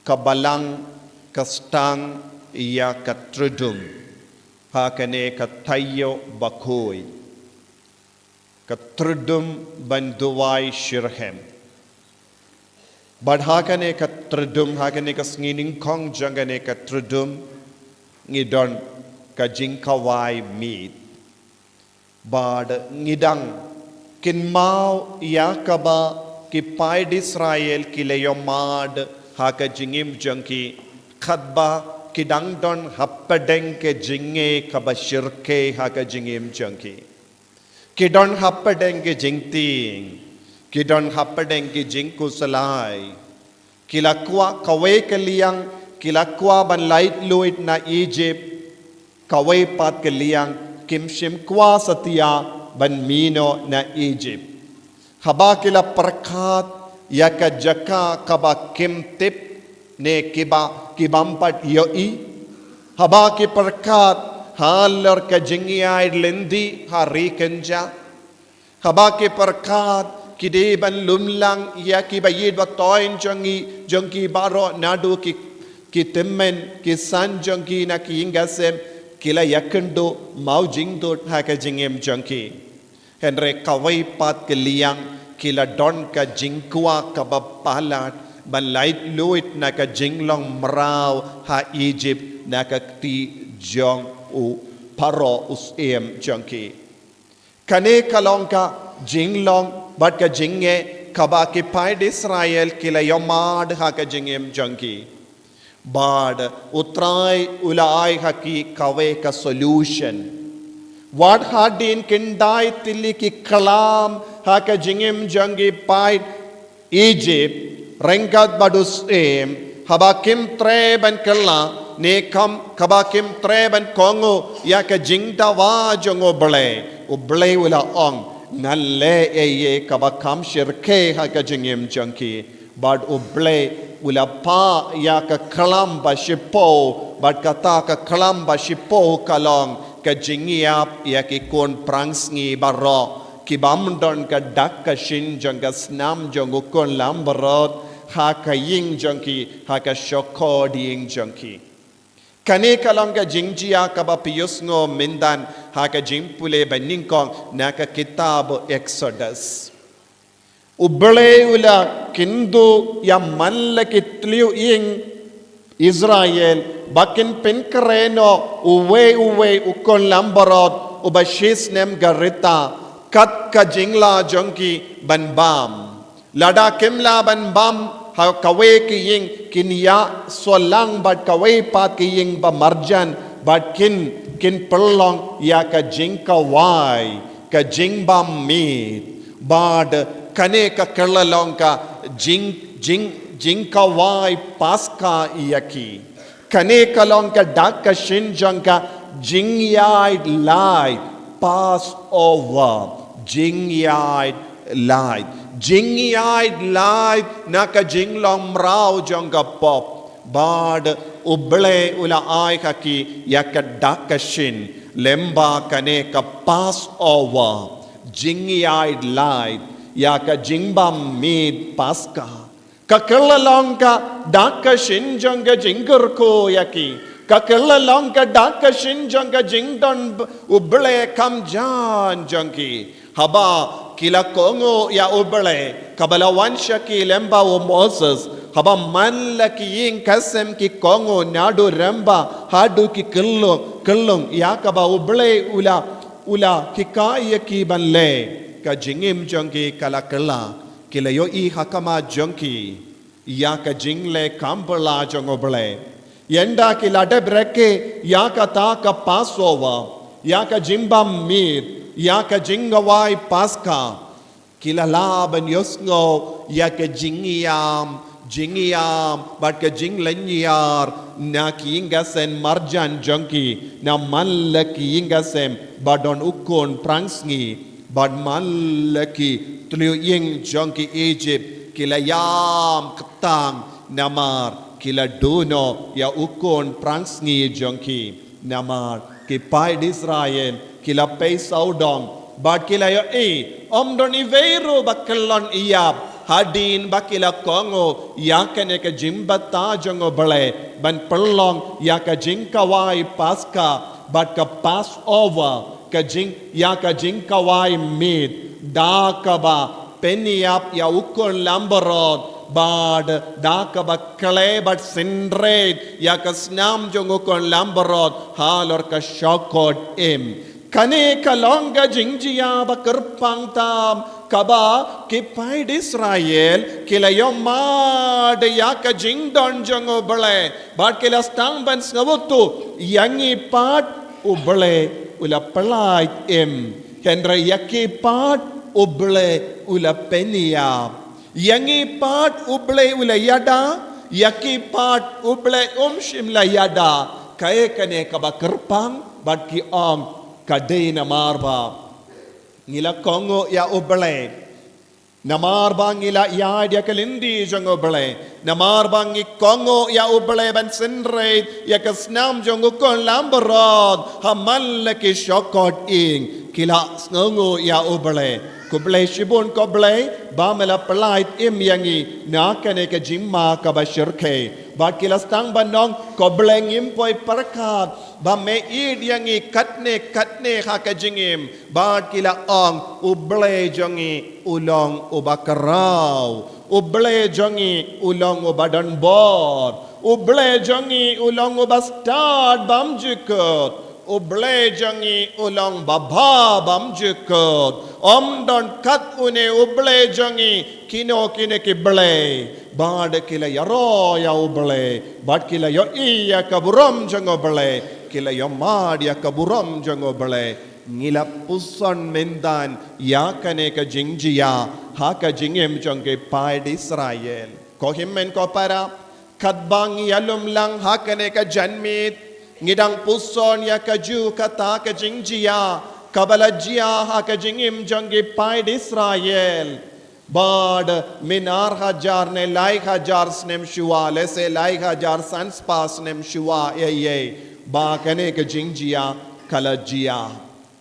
ka Balang ka sdang ïa ka Triduum ha kane ka taïew bakhuid. Ka Triduum ban duwai shitrhem. Bad ha kane ka Triduum, ha kane ka sngi nyngkong jong kane ka Triduum, ngi don ka jingkawei miet. Bad ngi dang kynmaw ïa kaba ki paid Israel ki la ïohmad ha ka jingim jong ki, katba ki dang don hapdeng ka jingeh kaba shyrkhei ha ka jingim jong ki. Ki don hapdeng ka jingtieng, ki don hapdeng ka jingkhuslai. Ki la kwah kawei ka liang, ki la kwah ban laitluid na Egypt, kawei pat ka liang, kim shym kwah satia ban mih noh na Egypt. Haba ki la pyrkhat ïa ka jaka kaba kim tip ne kiba, kibym pat ïohi. Haba ki pyrkhat halor ka jingïaid lynti ha ri kynja. Haba ki pyrkhat ki dei ban lum lang ïa ki ba ïeit ba thoiñ jong ngi, jong ki baroh naduh ki, ki tymmen, ki san jong ki na ki ïing ki sem, ki la ïakynduh maw jingdud ha ka jingim jong ki. Hynrei kawei pat ka liang ki la don ka jingkwah kaba palat ban laitluid na ka jinglong mraw ha Egypt na ka kti jong u Pharaoh u syiem jong ki. Kane ka long ka jinglong bad ka jingeh kaba ki paid Israel ki la ïohmad ha ka jingim jong ki. Bad u Trai u la ai ha ki kawei ka solution. Wat hadien khyndai tylli ki klam ha ka jingim jong ki paid Egypt, ryngkat bad u syiem, haba kim treh ban kylla, ne kam, haba kim treh ban kohnguh ïa ka jingdawa jong u Blei. U Blei u la ong, ngan leh ei ei kaba kham shyrkhei ha ka jingim jong ki. Bad u Blei u la phah ïa ka klam ba shiphew, bad kata ka klam ba shiphew ka long ka jingïap ïa ki khun phrangsngi baroh, kibym don ka dak ka shin jong ka snam jong u khun langbrot ha ka ïing jong ki, ha ka shongkor dieng jong ki. Kane ka long ka jingjia kaba phi ïohsngew mynta ha ka jingpule ba nyngkong na ka kitab Exodus. U Blei u la kynduh ïa man la ki tliw ïing Israel ba kin pynkhreh noh uwei uwei u khun langbrot uba shisnem ka rta, kat ka jinglah jong ki ban bam. Lada kim lah ban bam ha kawei ka ïing, kin ïa solang bad kawei pat ka ïing ba marjan, bad kin, kin pynlong ïa ka jingkawei, ka jingbam miet. Bad Kane ka kylla long ka jing, jing, jingkawai Paska ïa ki. Kane ka long ka dak ka shin jong ka jingïaid laid, Passover, jingïaid laid. Jingïaid laid na ka jinglong mraw jong ka pop. Bad U Blei u la ai ha ki ïa ka dak ka shin, lyngba kane ka Passover, jingïaid laid, ïa ka jingbam miet Paska. Ka kylla long ka dak ka shin jong ka jingkyrkhu ïa ki. Ka kylla long ka dak ka shin jong ka jingdon b-, U Blei kham jan jong ki. Haba ki la kohnguh ïa U Blei, kaba la wan sha ki lyngba u Moses, haba man la ki ïing ka sem ki kohnguh naduh rangbah haduh ki khyllung, khyllung, ïa kaba U Blei u la, u la hikai ïa ki ban leh, ka jingim jong ki ka la kylla. Ki la ïohi ha khmat jong ki ïa ka jingleh kham phylla jong U Blei. Ynda ki la dep rakhe ïa kata ka Passover, ïa ka jingbam miet, ïa ka jingkawai Paska, ki la lah ban ïohsngew ïa ka jingïam, jingïam bad ka jinglynñiar na ki ïing ka sem marjan jong ki, na man la ki ïing ka sem ba don u khun phrangsngi, bad man la ki tliw ïing jong ki Egypt, ki la ïam ktang namar ki la duh noh ïa u khun phrangsngi jong ki. Namar ki paid Israel ki la pei sawdong, bad ki la ïohi, ym don iwei ruh ba kyllon ïap, hadien ba ki la kohnguh ïa kane ka jingbthah jong U Blei ban pynlong ïa ka jingkawai Paska, bad ka Passover, ka jing, ïa ka jingkawai miet, da kaba pynïap ïa u khun lambarot, bad da kaba khleh bad synreit ïa ka snam jong u khun lambarot halor ka shongkut im. Kane ka long ka jingjia ba kyrpang tam, kaba ki paid Israel ki la ïohmad ïa ka jingdon jong U Blei, bad ki la sdang ban sngewthuh, ïa ngi pat U Blei u la pyllait im, hynrei ïa ki pat U Blei u la pynïap. Ïa ngi pat U Blei u la ïada, ïa ki pat U Blei um shym la ïada. Kaei kane kaba kyrpang? Bad ki ong, ka dei namar ba ngi la kohnguh ïa U Blei. Namar ba ngi la ïaid ïa ka lynti jong U Blei. Namar ba ngi kohnguh ïa U Blei ban synreit ïa ka snam jong u khun lambarot ha man la ki shongkut im, ki la sngewnguh ïa U Blei. Khublei shibun, khublei ba me la pyllait im ïa ngi na kane ka jingma kaba shyrkhei. Bad ki la sdang ban ong, khublei, ngim poi pyrkhat ba me ïeit ïa ngi katne katne ha ka jingim. Bad ki la ong, U Blei jong ngi u long uba khraw. U Blei jong ngi u long uba don bor. U Blei jong ngi u long uba stad bymjukut. U Blei jong ngi u long babha bymjukut. Ym don kat une U Blei jong ngi, kino kine ki blei. Bad ki la ïaroh ïa U Blei, bad ki la ïohi ïa ka burom jong U Blei, ki la ïohmad ïa ka burom jong U Blei. Ngi la puson mynta ïa kane ka jingjia ha ka jingim jong ki paid Israel. Ko hynmen ko para, katba ngi ïalum lang ha kane ka janmiet, ngi dang puson ïa kajuh kata ka jingjia kaba la jia ha ka jingim jong ki paid Israel. Bad mynta ar hajar ne lai hajar snem shuwa, lehse lai hajar san spah snem shuwa, ïa, ïa, ba kane ka jingjia ka la jia.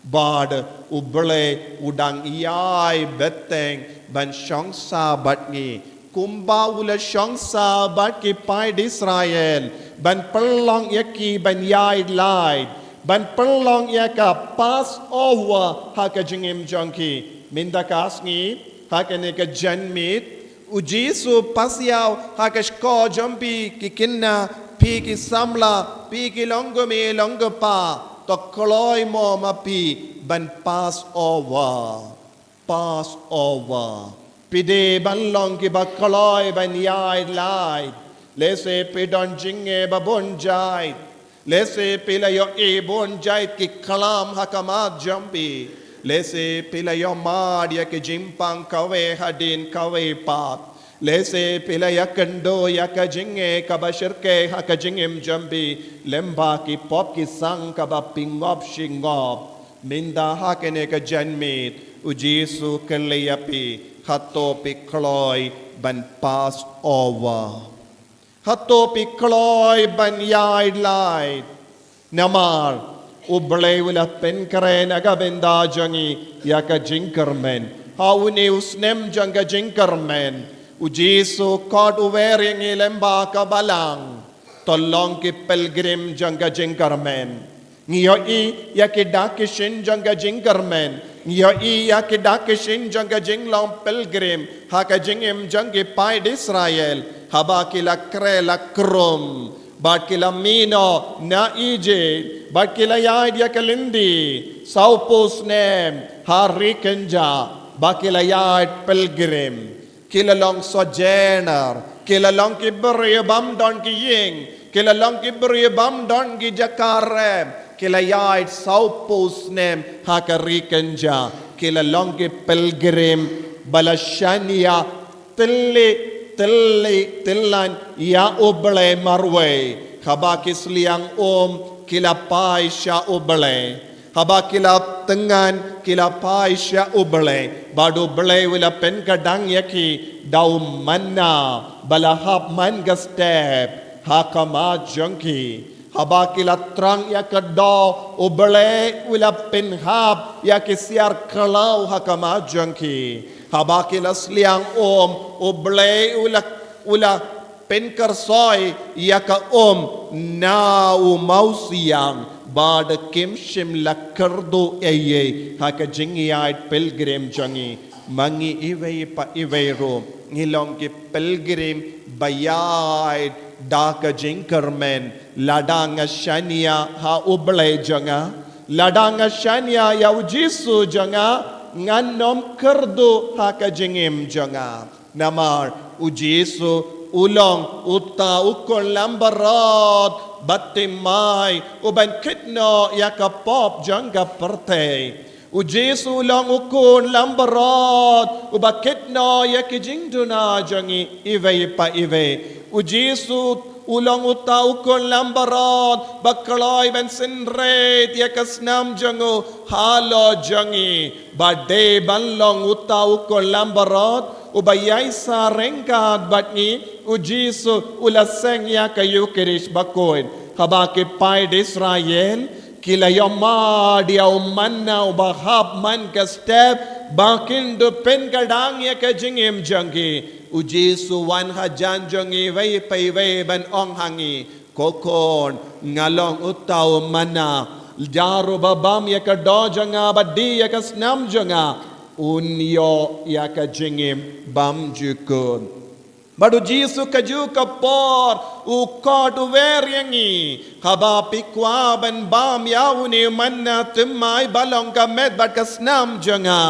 Bad U Blei u dang ïai bteng ban shong sah bad ngi, kumba u la shong sah bad ki paid Israel, ban pynlong ïa ki ban ïaid laid, ban pynlong ïa ka Passover ha ka jingim jong ki. Mynta ka sngi, ha kane ka janmiet, U Jisu u pasiaw ha ka shkor jong phi ki khynnah, phi ki samla, phi ki longkmie longkpa, to kloi mo ma phi ban Passover. Passover. Phi dei ban long kiba kloi ban ïaid laid. Lehse phi don jingeh ba bun jait. Lehse phi la ïohi bun jait ki khlam ha khmat jong phi. Lehse phi la ïohmad ïa ka jingpang kawei hadien kawei pat. Lehse phi la ïakynduh ïa ka jingeh kaba shyrkhei ha ka jingim jong phi lyngba ki pop ki sang kaba phi ngop shi ngop. Mynta ha kane ka janmiet, u Jisu u kylli ïa phi, hato phi kloi ban Passover? Hato phi kloi ban ïaid lait? Namar U Blei u la pynkren ha ka bynta jong ngi ïa ka jingkyrmen. Ha une u snem jong ka jingkyrmen, u Jisu u khot u wer ïa ngi lyngba ka balang, to long ki pilgrim jong ka jingkyrmen. Ngi ïohi ïa ki dak ki shin jong ka jingkyrmen. Ngi ïohi ïa ki dak ki shin jong ka jinglong pilgrim ha ka jingim jong ki paid Israel, haba ki la khreh la khrum, bad ki la mih noh na Ijipt, bad ki la ïaid ïa ka lynti sawphew snem ha ri kynja, ba ki la ïaid pilgrim. Ki la long sojourner, ki la long ki briew bym don ki ïing, ki la long ki briew bym don ki jaka rep, ki la ïaid sawphew snem ha ka ri kynja, ki la long ki pilgrim ba la shaniah tylli tylli tyllan ïa U Blei marwei. Haba ki sliang um, ki la phai sha U Blei. Haba ki la tyngan, ki la phai sha U Blei, bad U Blei u la pynkdang ïa ki da u manna ba la hap man ka step ha khmat jong ki. Haba ki la thrang ïa ka doh, U Blei u la pynhap ïa ki siar khlaw ha khmat jong ki. Haba ki la sliang um, U Blei u la, u la pynkyrsoi ïa ka um na u mawsiang, bad kim shym la kyrduh ei ei ha ka jingïaid pilgrim jong ngi. Ma ngi iwei pa iwei ruh ngi long ki pilgrim ba ïaid da ka jingkyrmen, lada nga shaniah ha U Blei jong nga, lada nga shaniah ïa u Jisu jong nga, ngan ym kyrduh ha ka jingim jong nga. Namar u Jisu u long uta u khun langbrot ba thymmai, u ban kit noh ïa ka pop jong ka pyrthei. U Jisu u long u khun langbrot u ba kit noh ïa ki jingduna jong ngi iwei pa iwei. U Jisu u long uta u khun langbrot ba kloi ban synrit ïa ka snam jong u halor jong ngi. Ba dei ban long uta u khun langbrot u ba ïai sa ryngkat bad ngi, u Jisu u la seng ïa ka Ïukharist Bakhuid. Haba ki paid Israel ki la ïohmad ïa u manna u ba hap man ka step ba kin duh pynkdang ïa ka jingim jong ki, u Jisu u wan hajan jong ngi iwei pa iwei ban ong ha ngi, ko khun, nga long uta u manna. Jar uba bam ïa ka doh jong nga bad die ïa ka snam jong nga, un ïoh ïa ka jingim bymjukut. Bad u Jisu kajuh ka por u khot u wer ïa ngi, haba phi kwah ban bam ïa une u manna thymmai ba long ka met bad ka snam jong nga,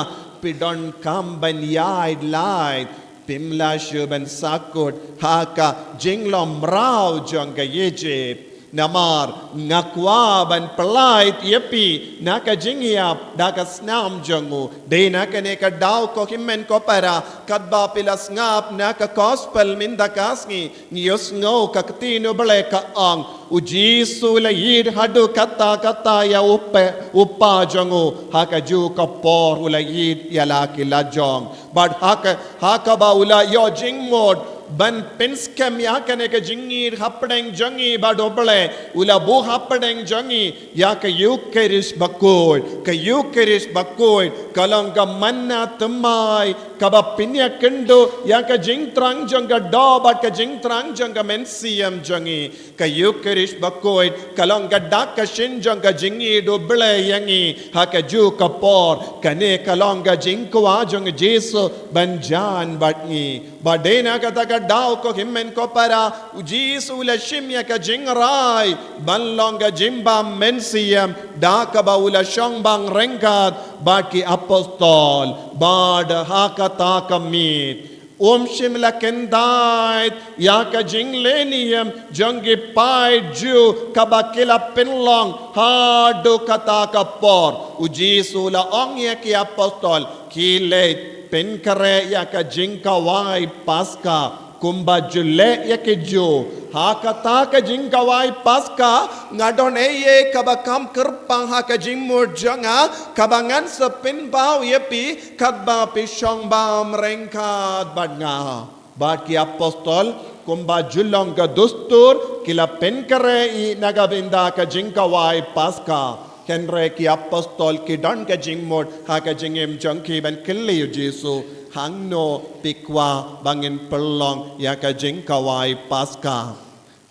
phi donkam ban ïaid lait. Phim lah shuh ban sahkut ha ka jinglong mraw jong ka Ijipt. Namar nga kwah ban pyllait ïa phi na ka jingïap da ka snam jong u. Dei na kane ka daw, ko hynmen ko para, katba phi la sngap na ka gospel mynta ka sngi, ngi ïohsngew ka ktien U Blei ka ong, u Jisu u la ïeit haduh katta katta ïa u pa, u pa jong u, ha kajuh ka por u la ïeit ïa la ki lajong. Bad ha ka, ha kaba u la ïoh jingmut ban pynskhem ïa kane ka jingïeit hapdeng jong ngi bad U Blei, u la buh hapdeng jong ngi ïa ka Ïukharist Bakhuid. Ka Ïukharist Bakhuid ka long ka manna thymmai kaba pynïakynduh ïa ka jingthrang jong ka doh bad ka jingthrang jong ka mynsiem jong ngi. Ka Ïukharist Bakhuid ka long ka dak ka shin jong ka jingïeit U Blei ïa ngi ha kajuh ka por. Kane ka long ka jingkwah jong u Jisu ban jan bad ngi. Bad dei na kata ka daw, ko hynmen ko para, u Jisu u la shim ïa ka jingrai ban long ka jingbam mynsiem da kaba u la shong bang ryngkat bad ki apostol. Bad ha kata ka miet Um shym la kyndait ïa ka jingleh niam jong ki paid Jiw kaba ki la pynlong haduh kata ka por. U Jisu u la ong ïa ki apostol, ki leit pynkhreh ïa ka jingkhawai Paska kumba ju leh ïa ki Jiw. Ha kata ka jingkhawai Paska, nga don ei ei kaba kham kyrpang ha ka jingmut jong nga, kaba ngan sa pynpaw ïa phi, katba phi shong bam ryngkat bad nga. Bad ki apostol, kumba ju long ka dustur, ki la pynkhreh hi na ka bynta ka jingkhawai Paska. Hynrei ki apostol ki don ka jingmut ha ka jingim jong ki ban kylli ïa u Jisu, hangno phi kwah ba ngin pynlong ïa ka jingkhawai Paska.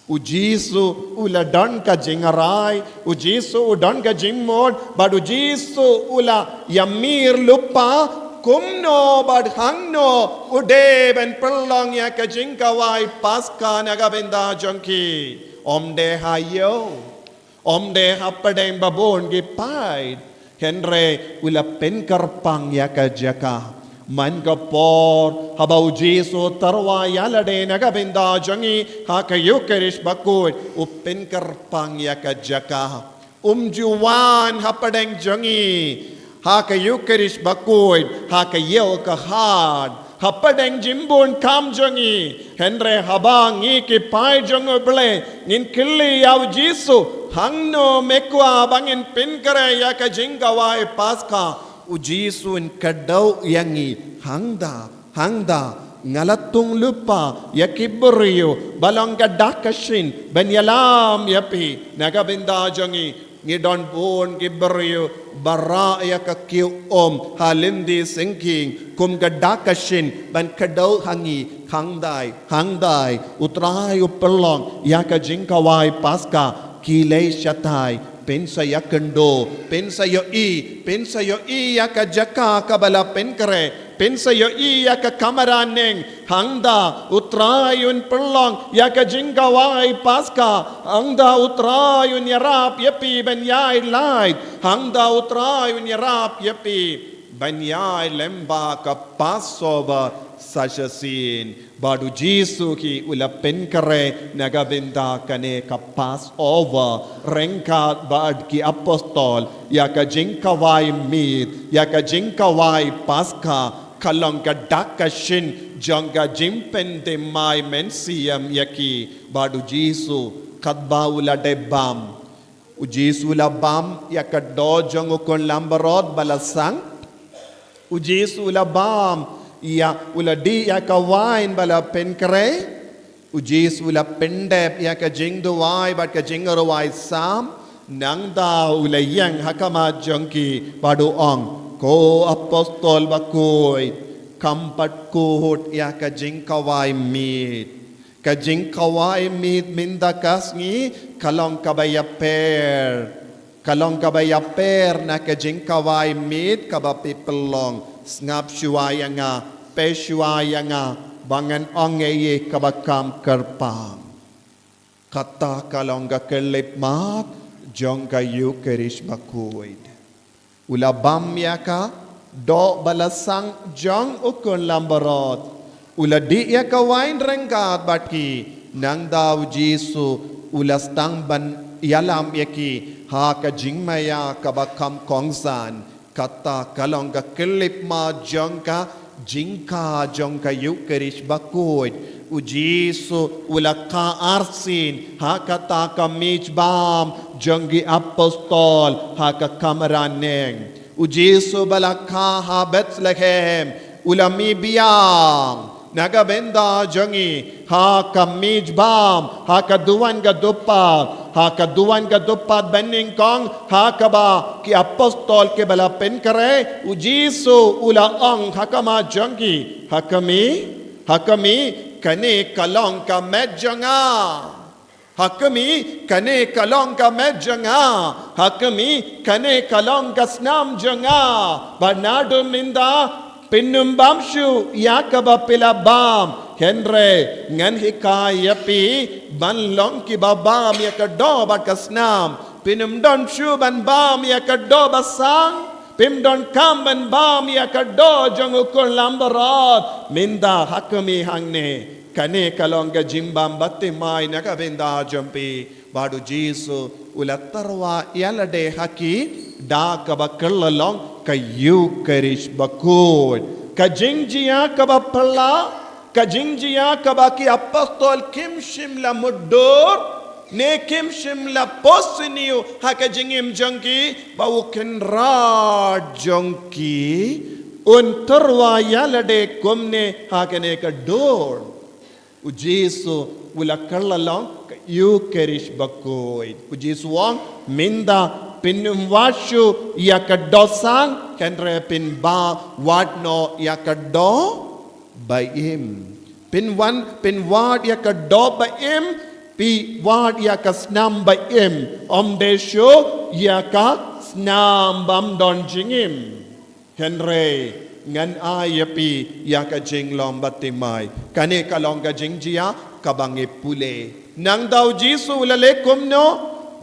U Jisu u la don ka jingrai, u Jisu u don ka jingmut, bad u Jisu u la ïamir lypa kumno bad hangno u dei ban pynlong ïa ka jingkhawai Paska na ka bynta jong ki. Ym dei ha ïew, ym dei hapdeng ba bun ki paid, hynrei u la pynkyrpang ïa ka jaka. Man ka por haba u Jisu u tyrwa ïa lade na ka bynta jong ngi ha ka Ïukharist bakhuid, u pynkyrpang ïa ka jaka. Um ju wan hapdeng jong ngi ha ka Ïukharist bakhuid ha ka ïew ka hat, hapdeng jingbun kam jong ngi. Hynrei haba ngi ki paid jong U Blei ngin kylli ïa u Jisu, hangno me kwah ba ngin pynkhreh ïa ka jingkhawai Paska, u Jisu un kdew ïa ngi, hangta, hangta, nga la tung lypa ïa ki briew ba long ka dak ka shin ban ïalam ïa phi. Na ka bynta jong ngi, ngi don bun ki briew ba rah ïa ka kiew um ha lynti syngkien kum ka dak ka shin ban kdew ha ngi. Hangtai, hangtai, U Trai u pynlong ïa ka jingkhawai Paska. Ki leit shatai, pynsa ïakynduh, pynsa ïohi, pynsa ïohi ïa ka jaka kaba la pynkhreh, pynsa ïohi ïa ka kamra neng. Hangta U Trai un pynlong ïa ka jingkhawai Paska. Hangta U Trai un ïarap ïa phi ban ïai lait. Hangta U Trai un ïarap ïa phi ban ïai lem bad ka Passover sa shisien. Bad u Jisu hi u la pynkhreh na ka bynta kane ka Passover ryngkat bad ki apostol ïa ka jingkhawai miet, ïa ka jingkhawai Paska, ka long ka dak ka shin jong ka jingpynthymmai mynsiem ïa ki. Bad u Jisu katba u la dep bam, u Jisu u la bam ïa ka doh jong u khun langbrot ba la sang. U Jisu u la bam ïa, u la dih ïa ka wain ba la pynkhreh. U Jisu u la pyndep ïa ka jingduwai bad ka jingrwai Salm. Nangta u la ïeng ha khmat jong ki bad u ong, ko apostol bakhuid, kham pat kut ïa ka jingkhawai miet. Ka jingkhawai miet mynta ka sngi ka long kaba ïapher. Ka long kaba ïapher na ka jingkhawai miet kaba phi pynlong. Sngap shuwa ïa nga, peit shuwa ïa nga, ba ngan ong ei ei kaba kham kyrpang. Kata ka long ka khyllipmat jong ka Ïukharist bakhuid. U la bam ïa ka doh ba la sang jong u khun langbrot. U la dih ïa ka wain ryngkat bad ki. Nangta u Jisu u la sdang ban ïalam ïa ki ha ka jingmaïa kaba kham kongsan. Kata ka long ka khyllipmat jong ka jingkha jong ka Ïukharist bakhuid. U Jisu u la kha arsien ha kata ka miej bam jong ki apostol ha ka kamra neng. U Jisu ba la kha ha Bethlehem u la mih biang na ka bynta jong ngi ha ka miej bam, ha ka duwan ka dewpat, ha ka duwan ka dewpat banyngkong, ha kaba ki apostol kiba la pynkhreh, u Jisu u la ong ha khmat jong ki, ha khmih, ha khmih, kane ka long ka met jong nga. Ha khmih, kane ka long ka met jong nga. Ha khmih, kane ka long ka snam jong nga. Bad naduh mynta phin ym bam shuh ïa kaba phi la bam. Hynrei ngan hikai ïa phi ban long kiba bam ïa ka doh bad ka snam. Phin ym don shuh ban bam ïa ka doh ba sang. Phim donkam ban bam ïa ka doh jong u khun lambarot. Mynta ha khmih hangne. Kane ka long ka jingbam baptismai na ka bynta jong phi. Bad u Jisu u la tyrwa ïalade ha ki da kaba kylla long ka Ïukharist bakhuid. Ka jingjia kaba phylla, ka jingjia kaba ki apostol kim shym la mutdur ne kim shym la pos sniew ha ka jingim jong ki ba u Kynrad jong ki un tyrwa ïalade kumne ha kane ka dur. U Jisu u la kylla long ka Ïukharist bakhuid. U Jisu u ong mynta phin ym wad shuh ïa ka doh sang, hynrei phin ba wad noh ïa ka doh ba im. Phin wan, phin wad ïa ka doh ba im, phi wad ïa ka snam ba im. Ym dei shuh ïa ka snam bym don jingim. Hynrei ngan ai ïa phi ïa ka jinglong baptismai. Kane ka long ka jingjia kaba ngi pule. Nangta u Jisu u la leh kumno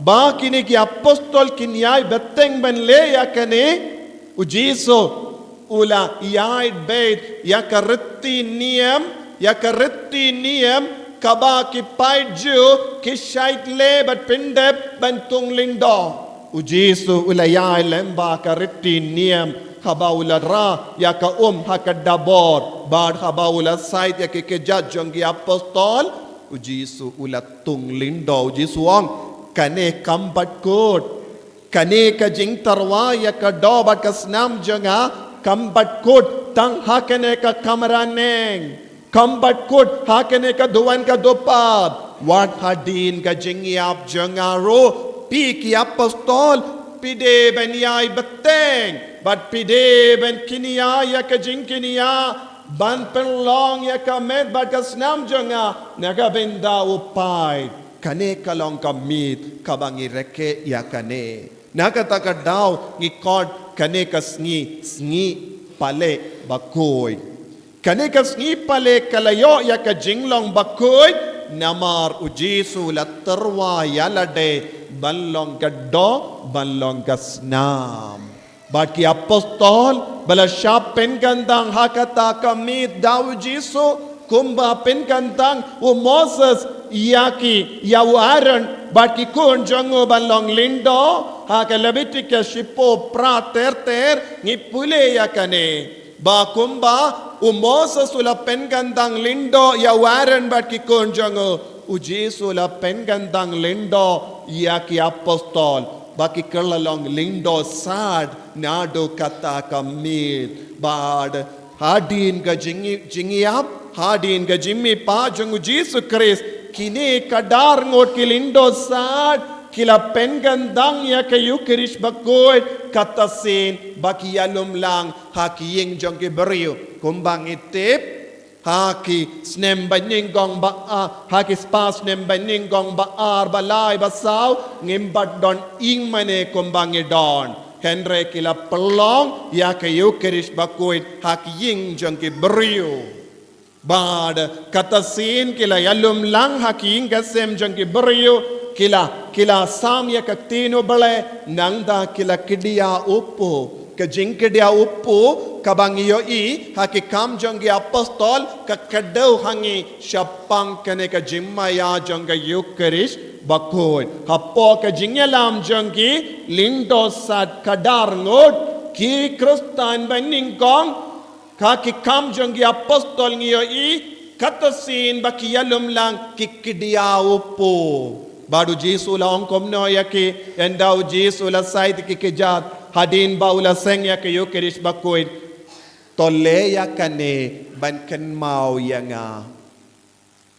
ba kine ki apostol kin ïai bteng ban leh ïa kane? U Jisu u la ïai beit ïa ka riti niam, ïa ka riti niam kaba ki paid Jiw ki shait leh bad pyndep ban thung lyngdoh. U Jisu u la ïai lyngba ka riti niam haba u la rah ïa ka um ha ka dabor bad haba u la sait ïa ki kjat jong ki apostol. U Jisu u la thung lyngdoh. U Jisu u ong kane kam pat kut. Kane ka jingtyrwa ïa ka doh bad ka snam jong nga kam pat kut tang ha kane ka kamra neng. Kam pat kut ha kane ka duwan ka dupad. Wat hadien ka jingïap jong nga ruh phi ki apostol phi dei ban ïai bteng bad phi dei ban kynïa ïa ka jingkynïa ban pynlong ïa ka met bad ka snam jong nga na ka bynta u paid. Kane ka long ka miet kaba ngi rakhe ïa kane. Na kata ka daw ngi khot kane ka sngi, sngi Palek Bakhuid. Kane ka sngi Palek ka la ïoh ïa ka jinglong bakhuid namar u Jisu u la tyrwa ïalade ban long ka doh, ban long ka snam. Bad ki apostol ba la shah pynkyntang ha kata ka miet da u Jisu, kumba pynkyntang u Moses ïa ki, ïa u Aaron bad ki khun jong u ban long lyngdoh. Ha ka Lebitikos shiphew phra ter ter ngi pule ïa kane ba kumba u Moses u la pynkyntang lyngdoh ïa u Aaron bad ki khun jong u, u Jisu u la pynkyntang lyngdoh ïa ki apostol ba ki kylla long lyngdoh sad naduh kata ka miet. Bad hadien ka jingï-, jingïap, hadien ka jingmihpat jong u Jisu Khrist, kine kadar ngut ki lyngdoh sad ki la pynkyntang ïa ka Ïukharist bakhuid, kata shisien ba ki ïalum lang ha ki ïing jong ki briew. Kumba ngi tip, ha ki snem ba nyngkong ba ar, ha ki spah snem ba nyngkong ba ar, ba lai, ba saw, ngim pat don ïing mane kumba ngi don. Hynrei ki la pynlong ïa ka Ïukharist bakhuid ha ki ïing jong ki briew. Bad kata shisien ki la ïalum lang ha ki ïing ki sem jong ki briew, ki la, ki la sam ïa ka ktien U Blei, nangta ki la kdiah u pop. Ka jingkdiah u pop kaba ngi ïohi ha ki Kam jong ki Apostol ka kdew ha ngi shaphang kane ka jingmaïa jong ka Ïukharist bakhuid. Hapoh ka jingïalam jong ki lyngdoh sad kadar ngut ki Khristan ba nyngkong, ha ki Kam jong ki Apostol ngi ïohi, kata shisien ba ki ïalum lang ki kdiah u pop. Bad u Jisu u la ong kumno ïa ki, ynda u Jisu u la sait ïa ki kjat, hadien ba u la seng ïa ka Ïukharist bakhuid? To leh ïa kane ban kynmaw ïa nga.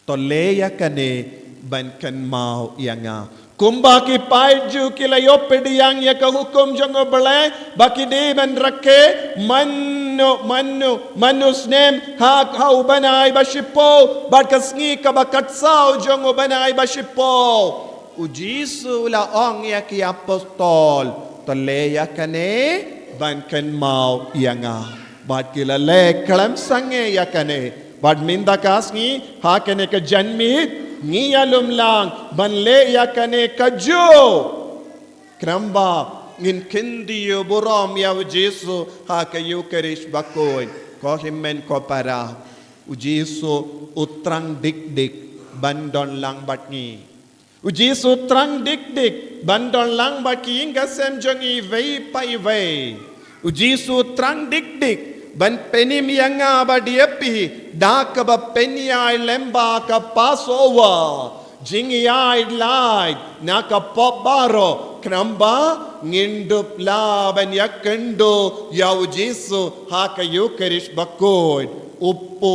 To leh ïa kane ban kynmaw ïa nga. Kumba ki paid Jiw ki la ïoh pdiang ïa ka hukum jong U Blei ba ki dei ban rakhe man u, man u, man u snem ha, ha u bnai ba shiphew, bad ka sngi kaba khatsaw jong u bnai ba shiphew. U Jisu u la ong ïa ki Apostol, to leh ïa kane ban kynmaw ïa nga. Bad ki la leh khlem sangeh ïa kane. Bad mynta ka sngi, ha kane ka janmiet, ngi ïalum lang ban leh ïa kane kajuh. Khnang ba Ngin kyntiew burom ïa u Jisu ha ka Ïukharist bakhuid. Ko hynmen ko para, u Jisu u thrang dik dik ban don lang bad ngi. U Jisu u thrang dik dik ban don lang bad ki ïing ki sem jong ngi iwei pa iwei. U Jisu u thrang dik dik ban pynim ïa nga bad ïa phi da kaba pynïaid lyngba ka Passover. Jingïaid lait na ka pop baroh, khnang ba ngin dup lah ban ïakynduh ïa u Jisu ha ka Ïukharist bakhuid. U Pu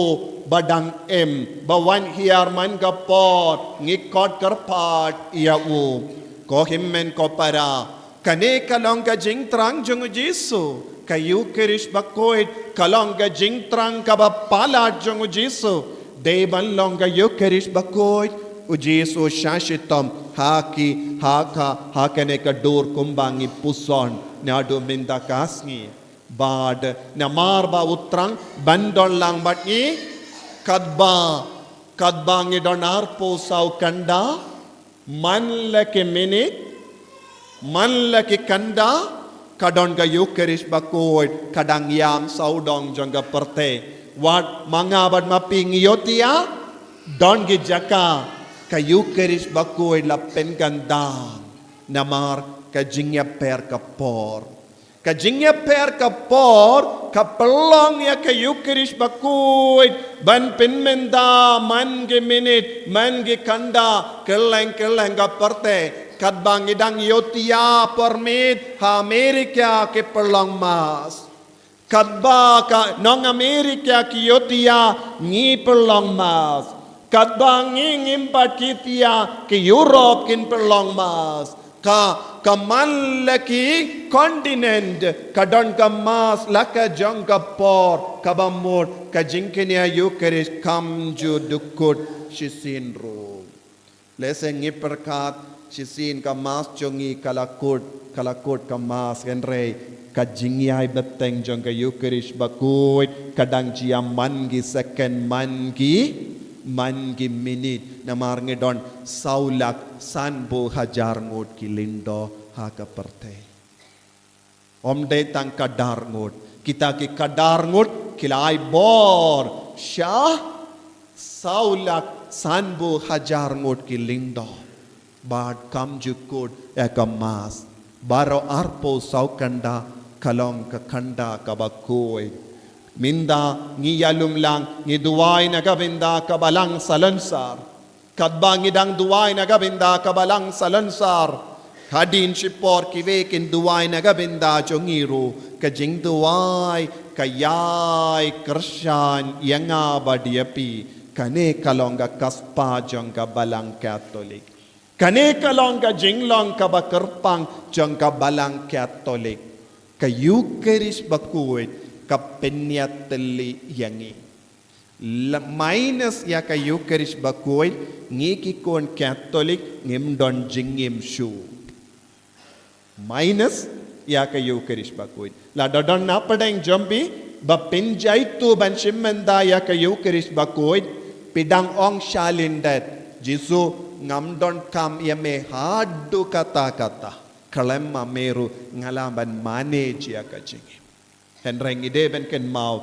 ba dang im, ba wan hiar man ka por, ngi khot kyrpad ïa u. Ko hynmen ko para, kane ka long ka jingthrang jong u Jisu. Ka Ïukharist bakhuid ka long ka jingthrang kaba palat jong u Jisu. Dei ban long ka Ïukharist bakhuid, u Jisu u shah shitom ha ki, ha ka, ha kane ka dur kumba ngi puson naduh mynta ka sngi. Bad namar ba u thrang ban don lang bad ngi, katba, katba ngi don arphew saw kynda, man la ki minit, man la ki kynda, ka don ka Ïukharist bakhuid ka dang ïam sawdong jong ka pyrthei. Wat ma nga bad ma phi ngi ïohthiah, don ki jaka ka Ïukharist bakhuid la pynkynthang. Namar ka jingïapher ka por. Ka jingïapher ka por ka pynlong ïa ka Ïukharist bakhuid ban pynmynta man ki minit, man ki kynda, kylleng kylleng ka pyrthei. Katba ngi dang ïohthiah por miet, ha Amerika ki pynlong mass. Katba ka nong Amerika ki ïohthiah, ngi pynlong mass. Katba ngi ngim pat ïohthiah, ki Europe kin pynlong mass. Ka, ka man la ki continent, ka don ka mass la ka jong ka por, kaba mut ka jingkñia Ïukharist kam ju dkut shisien ruh. Lehse ngi pyrkhat shisien ka mass jong ngi ka la kut, ka la kut ka mass, hynrei ka jingïai bteng jong ka Ïukharist bakhuid ka dang jia man ki second, man ki, man ki minit. Namar ngi don saw lak sanphew hajar ngut ki lyngdoh ha ka pyrthei. Ym dei tang khatdar ngut, kita ki khatdar ngut ki la ai bor sha saw lak sanphew hajar ngut ki lyngdoh. Bad kam ju kut ïa ka mass. Baroh arphew saw kynda ka long ka kynda kaba khuid. Mynta ngi ïalum lang, ngi duwai na ka bynta ka Balang Salonsar. Katba ngi dang duwai na ka bynta ka Balang Salonsar, hadien shipor kiwei kin duwai na ka bynta jong ngi ruh. Ka jingduwai ka ïai kyrshan ïa nga bad ïa phi. Kane ka long ka kaspa jong ka Balang Katholik. Kane ka long ka jinglong kaba kyrpang jong ka Balang Katholik. Ka Ïukharist bakhuid ka pynïaid tylli ïa ngi. La, minus ïa ka Ïukharist bakhuid, ngi ki khun Katholik ngim don jingim shuh. Minus ïa ka Ïukharist bakhuid. Lada don na pdeng jong phi ba pynjaitu ban shim bynta ïa ka Ïukharist bakhuid, phi dang ong shalyndet. Jisu, ngam donkam ïa me haduh katta katta. Khlem ma me ruh nga lah ban manage ïa ka jingim. Hynrei ngi dei ban kynmaw,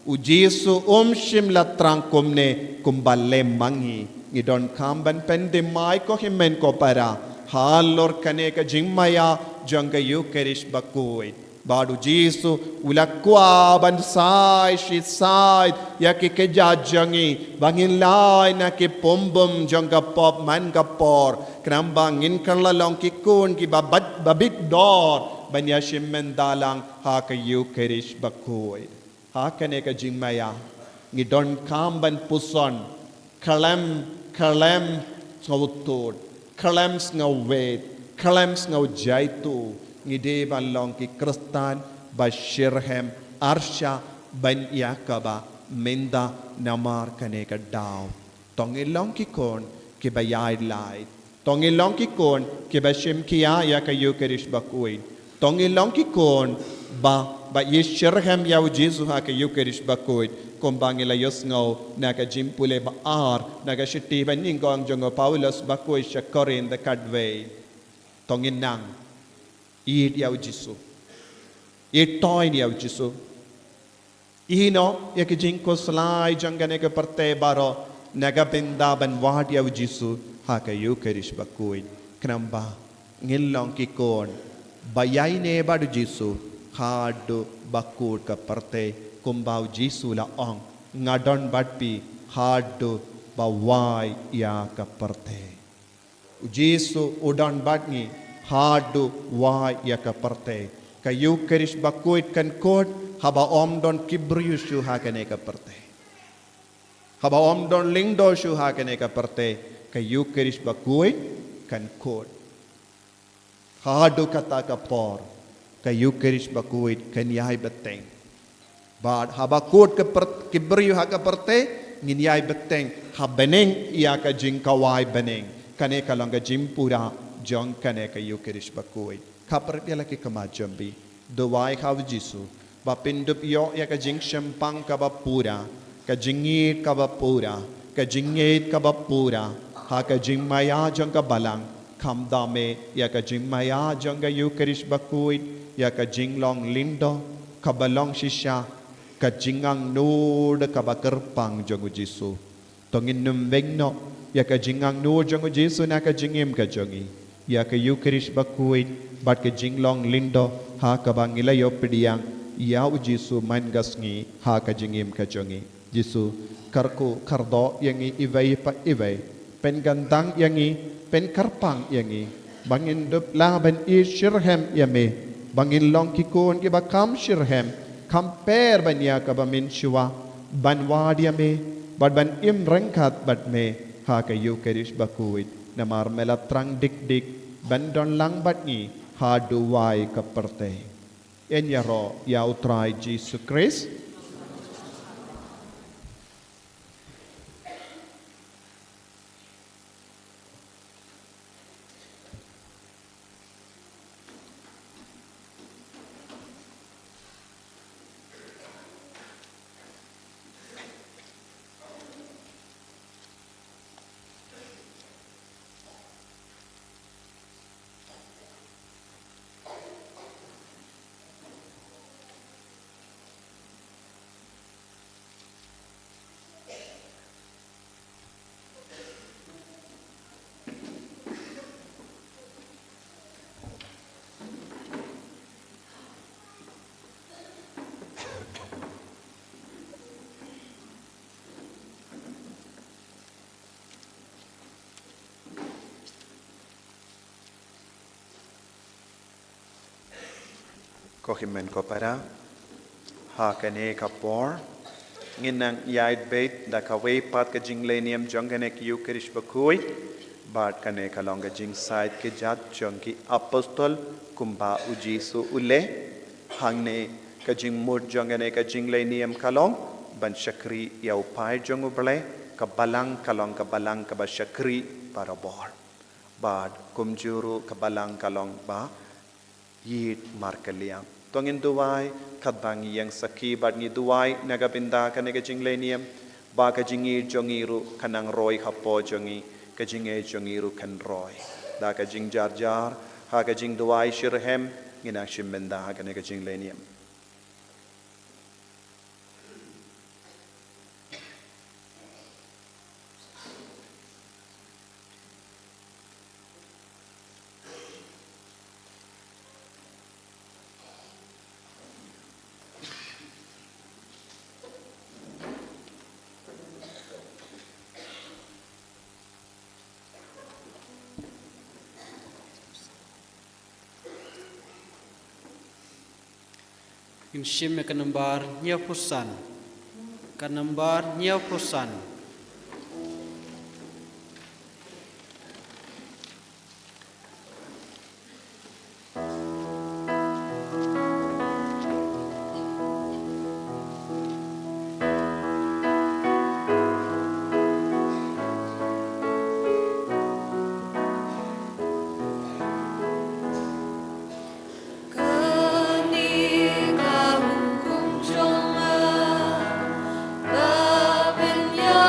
u Jisu um shym la thrang kumne kumba lem ma ngi. Ngi donkam ban pyndem mai, ko hynmen ko para, halor kane ka jingmaïa jong ka Ïukharist bakhuid. Bad u Jisu u la kwah ban sai shi sai ïa ki kjat jong ngi, ba ngin lai na ki pumbum jong ka pop man ka por, khnang ba ngin kylla long ki khun kiba bit, ba bit dor ban ïashim bynta lang ha ka Ïukharist bakhuid. Ha kane ka jingmaïa ngi donkam ban puson, khlem, khlem sngewthuh, khlem sngewwit, khlem sngewjaitu, ngi dei ban long ki Khristan ba shitrhem, arshah ban ïa kaba mynta namar kane ka daw. To ngin long ki khun kiba ïaid lait. To ngin long ki khun kiba shim khia ïa ka Ïukharist bakhuid. To ngin long ki khun ba, ba ïashitrhem ïa u Jisu ha ka Ïukharist bakhuid. Kumba ngi la ïohsngew na ka jingpule ba ar, na ka shithi banyngkong jong u Paulus bakhuid sha Korinth khatwei. To ngin nang Ïeit ïa u Jisu. Ïeit toiñ ïa u Jisu. Ïehnoh ïa ki jingkhuslai jong kane ka pyrthei baroh, na ka bynta ban wad ïa u Jisu ha ka Ïukharist bakhuid. Khnang ba ngin long ki khun ba ïaineh bad u Jisu haduh ba kut ka pyrthei, kumba u Jisu la ong, nga don bad phi haduh ba wai ïa ka pyrthei. U Jisu u don bad ngi haduh wai ïa ka pyrthei. Ka Ïukharist bakhuid kan kut haba ym don ki briew shuh ha kane ka pyrthei. Haba ym don lyngdoh shuh ha kane ka pyrthei, ka Ïukharist bakhuid kan kut. Haduh kata ka por, ka Ïukharist bakhuid kan ïai bteng. Bad haba kut ka pyrt-, ki briew ha ka pyrthei, ngin ïai bteng ha bneng ïa ka jingkhawai bneng. Kane ka long ka jingpura jong kane ka Ïukharist bakhuid. Khapra ïa la ki khmat jong phi. Duwai ha u Jisu ba phin dup ïoh ïa ka jingshemphang kaba pura, ka jingïeit kaba pura, ka jingïeit kaba pura ha ka jingmaïa jong ka Balang, khamtam eh ïa ka jingmaïa jong ka Ïukharist bakhuid, ïa ka jinglong lyngdoh kaba long shisha, ka jingangnud kaba kyrpang jong u Jisu. To ngin nym weng noh ïa ka jingangnud jong u Jisu na ka jingim ka jong ngi, ïa ka Ïukharist bakhuid bad ka jinglong lyngdoh ha kaba ngi la ïoh pdiang ïa u Jisu man ka sngi ha ka jingim ka jong ngi. Jisu, kyrkhu kyrdoh ïa ngi iwei pa iwei, pynkyntang ïa ngi, pynkyrpang ïa ngi, ba ngin dup lah ban ïeit shitrhem ïa me, ba ngin long ki khun kiba kham shitrhem, kham pher ban ïa kaba mynshuwa, ban wad ïa me bad ban im ryngkat bad me ha ka Ïukharist bakhuid. Namar me la thrang dik dik ban don lang bad ngi haduh wai ka pyrthei. Yn ïaroh ïa u Trai Jisu Khrist. Ko hynmen ko para, ha kane ka por ngin nang ïaid beit da kawei pat ka jinglehniam jong kane ka Ïukharist bakhuid, bad kane ka long ka jingsaid kjat jong ki apostol kumba u Jisu u leh. Hangne ka jingmut jong kane ka jinglehniam ka long ban shakri ïa u paid jong U Blei, ka Balang ka long ka Balang kaba shakri barabor. Bad kumjuh ruh ka Balang ka long ba ïeit markylliang. To ngin duwai katba ngi ïeng sakhi bad ngi duwai na ka bynta kane ka jinglehniam, ba ka jingïeit jong ngi ruh kan nang roi hapoh jong ngi, ka jingïeit jong ngi ruh kan roi. Da ka jingjarjar ha ka jingduwai shitrhem, ngin nang shim bynta ha kane ka jinglehniam. Ngin shim ïa ka nambar hynñiewphew san. Ka nambar hynñiewphew san. Kane ka hukum jong nga, ba phin ïa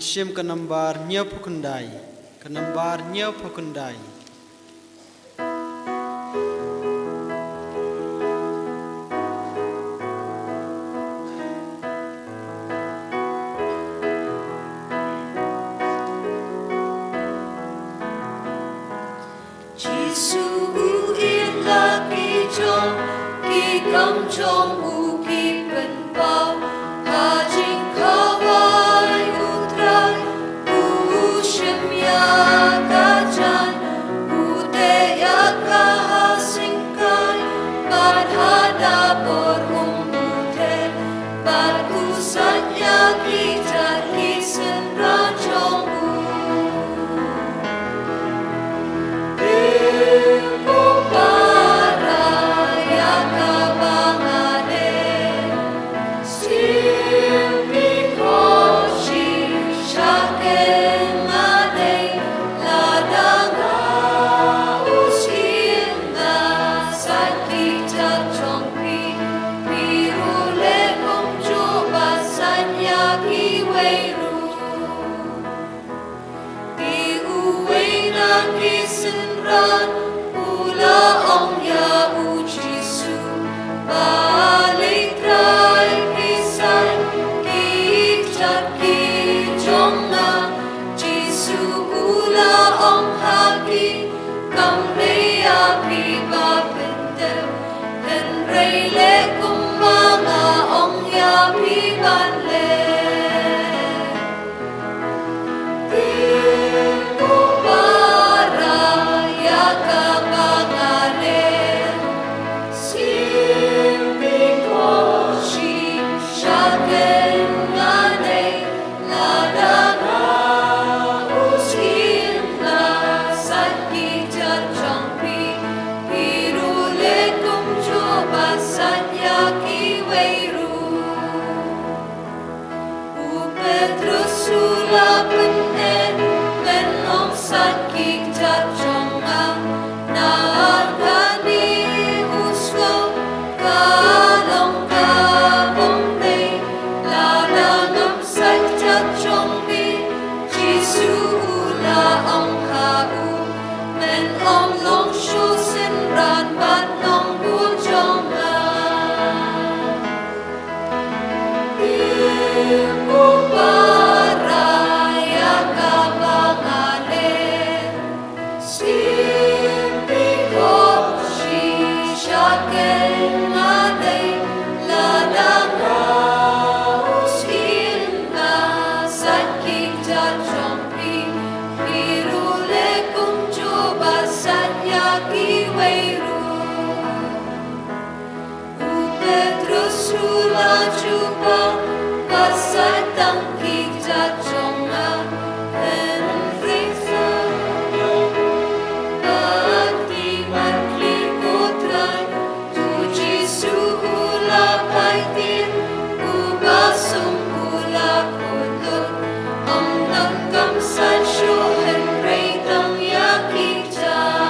Shim ka nambar hynñiewphew khyndai. Ka nambar hynñiewphew khyndai. Jisu u ïeit la ki jong, ki kam jong u ki pynpaw. Ha jingkhawai u Trai, u shim ïa ka jaiñ, u teh ïa ka ha syngkai, bad ha dabor um u teh, bad u sait ïa ki jait ki synran jong u. Phi uwei na ki synran u la ong ïa u Jisu, balei Trai phi sait ki jait ki jong nga? Jisu u la ong ha ki, kam dei ïa phi ba pyntip, hynrei leh kumba nga ong ïa phi ban leh. U Petrus u la pynneh, men ym sait ki kjat jong nga. Naduh kane u sngew ka long ka bym dei, lada ngam sait kjat jong me. Jisu u la ong ha u, men ym long shuh synran bad nongbud jong nga. U Petrus u la jubab, ba sait tang ki kjat jong nga. Hynrei sa bad ki mat ki, ko Trai. U Jisu u la phai tim, uba sum u la kut lut. Ym donkam sait shuh hynrei tang ïa ki kjat.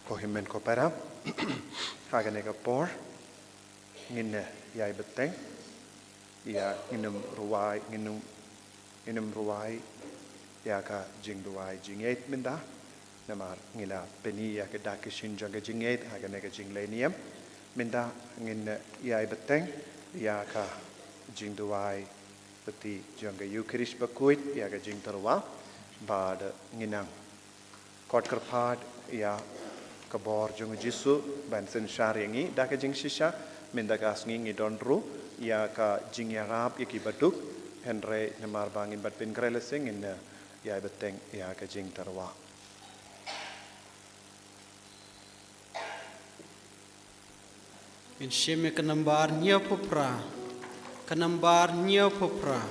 Ko hynmen ko para, ha kane ka por ngin ïai bteng, ïa ngin ym rwai, ngin ym, ngin ym rwai ïa ka jingduwai jingïeit mynta, namar ngi la pyni ïa ka dak ka shin jong ka jingïeit ha kane ka jingleh niam. Mynta ngin ïai bteng ïa ka jingduwai pathi jong ka Eukharist bakhuid ïa ka jingtyrwa, bad ngin nang kot kyrpad ïa ka bor jong u Jisu ban synshar ïa ngi da ka jingshisha. Mynta ka sngi ngi don ruh ïa ka jingïarap ïa ki baduk, hynrei namar ba ngin bad pynkreh lashai ngin ïai bteng ïa ka jingtyrwa. Ngin shim ïa ka nambar hynñiewphew phra. Ka nambar hynñiewphew phra.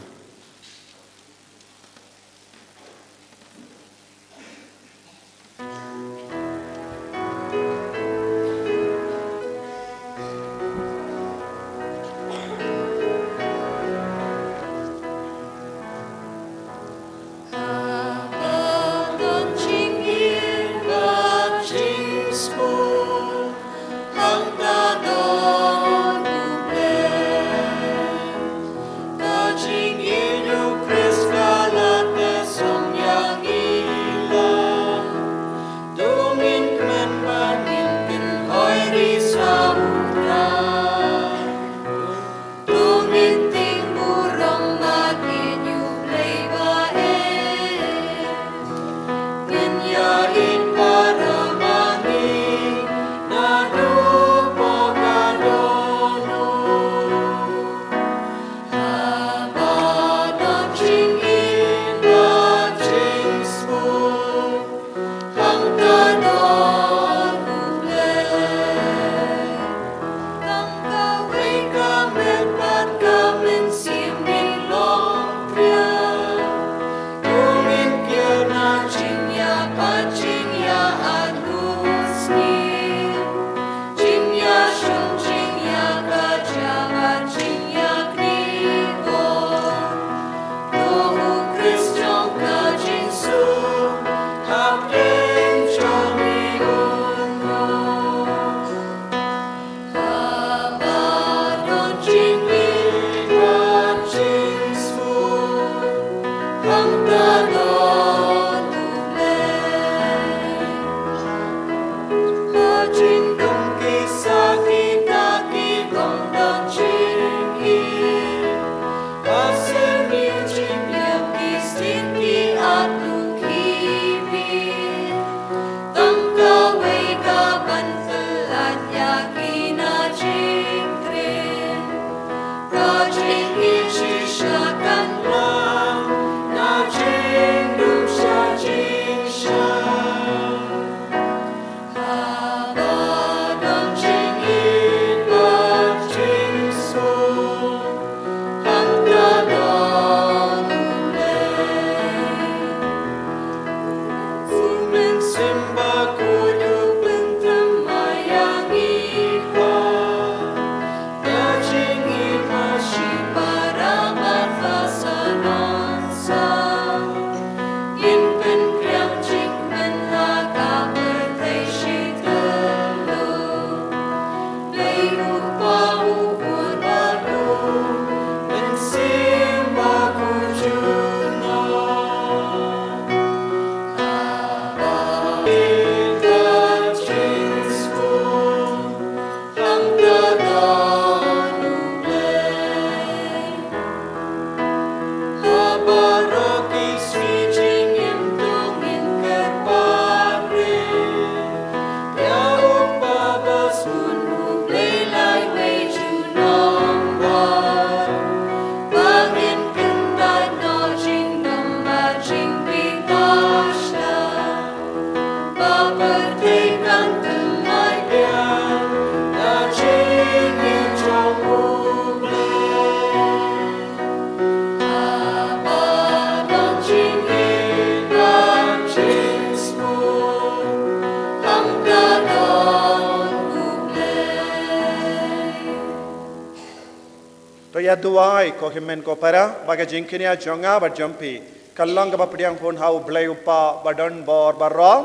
To ïa duwai ko hynmen ko para, ba ka jingkñia jong nga bad jong phi kan long kaba pdiang hun ha U Blei U Kpa ba don bor baroh.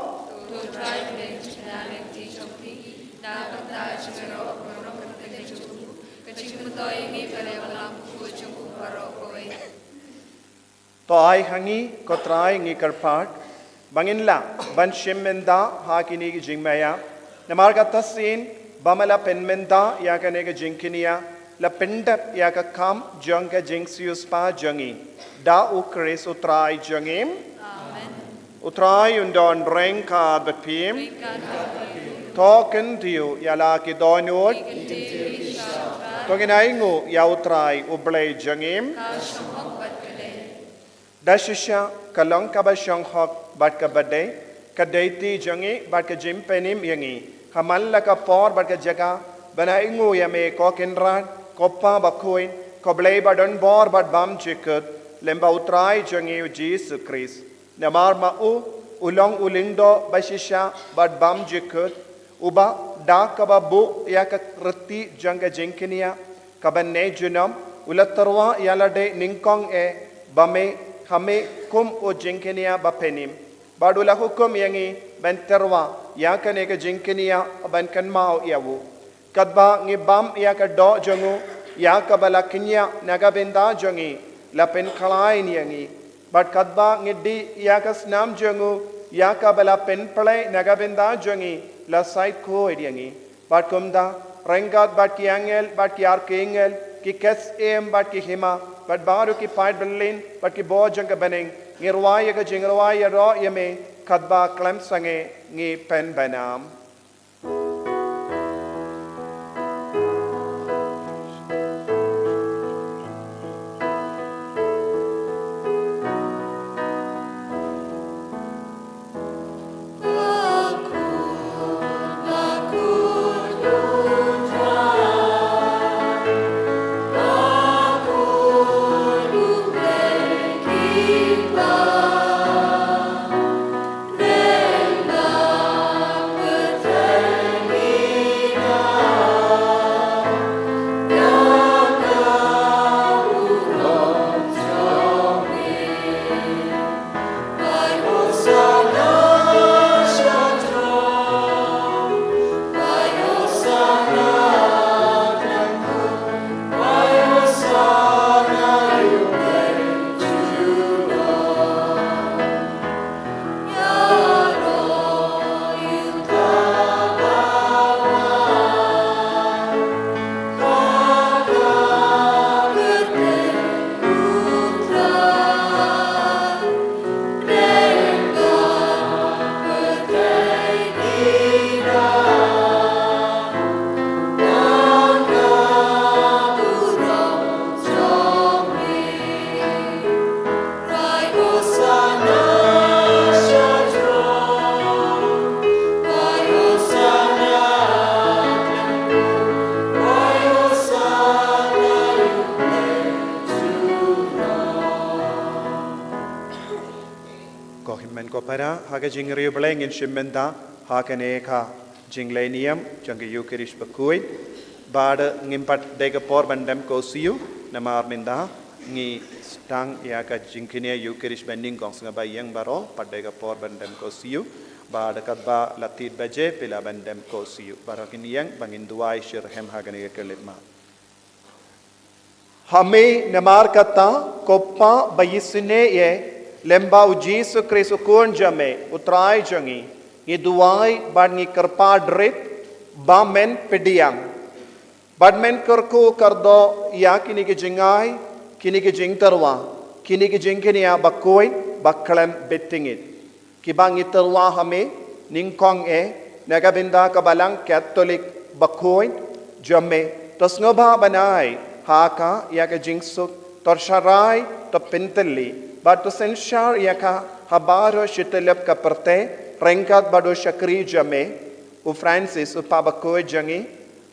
To ai ha ngi, ko Trai, ngi kyrpad ba ngin lah ban shim bynta ha kine ki jingmaïa. Namar kata shisien ba me la pynmynta ïa kane ka jingkñia, la pyndep ïa ka kam jong ka jingsiewspah jong ngi. Da U Khrist U Trai jong ngi. Amen. U Trai un don ryngkat bad phi. To kyntiew ïa la ki dohnud. To ngin ainguh ïa U Trai U Blei jong ngi. Da shisha ka long kaba shong hok bad kaba dei, ka dei ti jong ngi bad ka jingpynim ïa ngi ha man la ka por bad ka jaka, Ba nga ainguh ïa me ko Kynrad, ko Kpa bakhuid, ko Blei badonbor bad bymjukut, lem bad U Trai jong ngi U Jisu Khrist. Namar ma u, u long u lyngdoh bashisha bad bymjukut, uba da kaba buh ïa ka riti jong ka jingkñia kaba ne junom, u la tyrwa ïa lade nyngkong eh, ba me, ha me kum u jingkñia bapynim. Bad u la hukum ïa ngi ban tyrwa ïa kane ka jingkñia, ban kynmaw ïa u. Katba ngi bam ïa ka doh jong u, ïa kaba la kñia na ka bynta jong ngi, la pynkhlaiñ ïa ngi. Bad katba ngi dih ïa ka snam jong u, ïa kaba la pynphlei na ka bynta jong ngi, la shait khuid ïa ngi. Bad kumta, ryngkat bad ki angel, bad ki archangel, ki ksiem, bad ki hima, bad baroh ki paid byllien, bad ki bor jong ka bneng, ngi rwai ïa ka jingrwai ïaroh ïa me, katba khlem sangeh ngi pynbna. Ko hynmen ko para, ha ka jingriewblei ngin shim mynta ha kane ka jingleit niam jong ka Ïukharist bakhuid. Bad ngim pat dei ka por ban dem ko siew, namar mynta ngi sdang ïa ka jingkñia Ïukharist banyngkong, sngewbha ïeng baroh, pat dei ka por ban dem ko siew. Bad katba la thied baje phi lah ban dem ko siew. Baroh kin ïeng ba ngin duwai shitrhem ha kane ka khyllipmat. Ha me namar kata, ko Kpa ba isynei eh, lem bad U Jisu Khrist U Khun jong me, U Trai jong ngi, ngi duwai bad ngi kyrpad rit ba men pdiang, bad men kyrkhu kyrdoh ïa kine ki jingai, kine ki jingtyrwa, kine ki jingkñia bakhuid, ba khlem bit tyngeh. Kiba ngi tyrwa ha me nyngkong eh, na ka bynta ka Balang Katholik bakhuid jong me, to sngewbha ban ai ha ka ïa ka jingsuk, to sharai, to pyntylli, bad to synshar ïa ka ha baroh shi tylli ka pyrthei, ryngkat bad u shakri jong me, u Francis, u Kpa bakhuid jong ngi,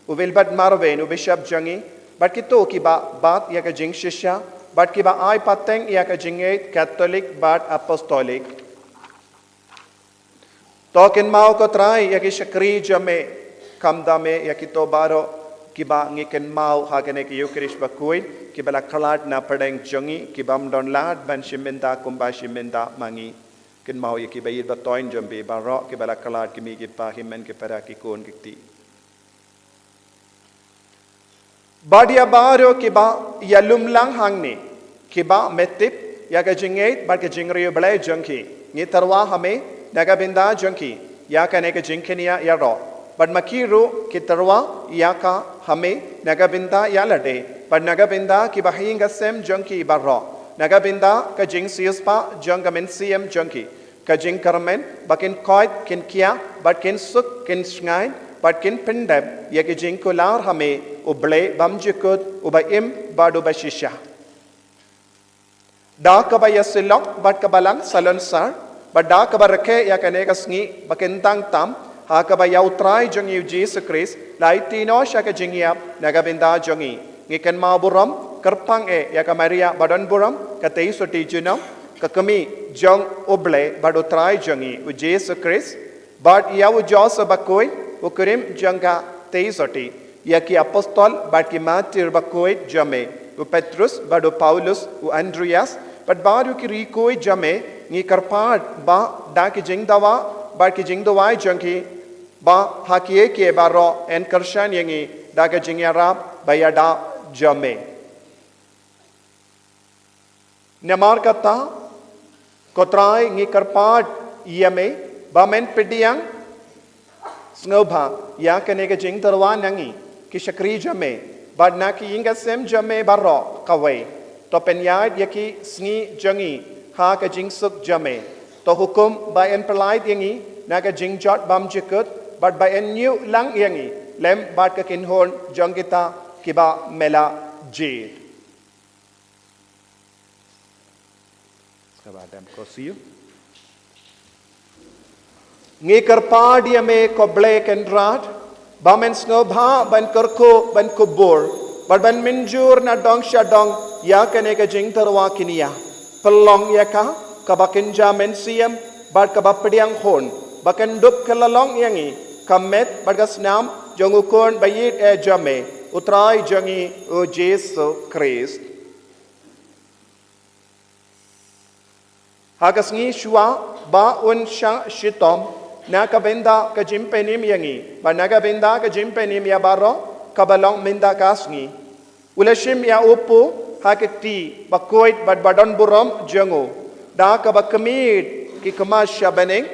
u Wilbert Marwein, u Bishop jong ngi, bad kito kiba bat ïa ka jingshisha, bad kiba ai pateng ïa ka jingngeit Katholik bad Apostolik. To kynmaw ko Trai ïa ki shakri jong me, khamtam eh ïa kito baroh kiba ngi kynmaw ha kane ka Ïukharist bakhuid, kiba la khlad na pdeng jong ngi, kibym don lad ban shim bynta kumba shim bynta ma ngi. Kynmaw ïa kiba ïeit ba thoiñ jong phi baroh, kiba la khlad, ki mei ki pa, hynmen ki para, ki khun ki kti. Bad ïa baroh kiba ïalum lang hangne, kiba me tip ïa ka jingngeit bad ka jingriewblei jong ki, ngi tyrwa ha me na ka bynta jong ki ïa kane ka jingkñia ïaroh. Bad ma ki ruh ki tyrwa ïa ka ha me na ka bynta ïa lade, bad na ka bynta kiba ha ïing ha sem jong ki baroh, na ka bynta ka jingsiewspah jong ka mynsiem jong ki, ka jingkyrmen, ba kin koit, kin kiar, bad kin suk, kin shngaiñ, bad kin pyndep ïa ki jingkular ha me, U Blei bymjukut, uba im bad uba shisha. Da kaba ïasyllok bad ka Balang Salonsar, bad da kaba rakhe ïa kane ka sngi ba kyntang tam, Ha kaba ïa u Trai jong ngi u Jisu Khrist la aiti noh sha ka jingïap na ka bynta jong ngi. Ngi kynmaw burom, kyrpang eh ïa ka Maria ba don burom, ka tei soti junom, ka kmie jong u Blei bad u Trai jong ngi u Jisu Khrist, bad ïa u Joseph bakhuid, u kurim jong ka tei soti, ïa ki apostol bad ki martir bakhuid jong me, u Petrus bad u Paulus, u Andreas, bad baroh ki riewkhuid jong me. Ngi kyrpad ba da ki jingdawa bad ki jingduwai jong ki, ba ha kiei kiei baroh yn kyrshan ïa ngi da ka jingïarap ba ïada jong me. Namar kata, ko Trai, ngi kyrpad ïa me ba men pdiang sngewbha ïa kane ka jingtyrwa na ngi ki shakri jong me, bad na ki ïing ki sem jong me baroh kawei. To pynïaid ïa ki sngi jong ngi ha ka jingsuk jong me. To hukum ba yn pyllait ïa ngi na ka jingjot bymjukut, bad ba yn ñiewlang ïa ngi lem bad ka kynhun jong kita kiba me la jied. Ngi kyrpad ïa me, ko Blei Kynrad, ba men sngewbha ban kyrkhu, ban kubur, bad ban mynjur na dong sha dong ïa kane ka jingtyrwa kñia. Pynlong ïa ka kaba kynja mynsiem bad kaba pdiang hun, ba kan dup kyllon ïa ngi ka met bad ka snam jong u Khun ba ïeit eh jong me, u Trai jong ngi u Jisu Khrist. Ha ka sngi shuwa ba un shah shitom, na ka bynta ka jingpynim ïa ngi bad na ka bynta ka jingpynim ïa baroh kaba long mynta ka sngi, u la shim ïa u Kpu ha ka kti bakhuid bad badonburom jong u, da kaba khmih ki khmat sha bneng.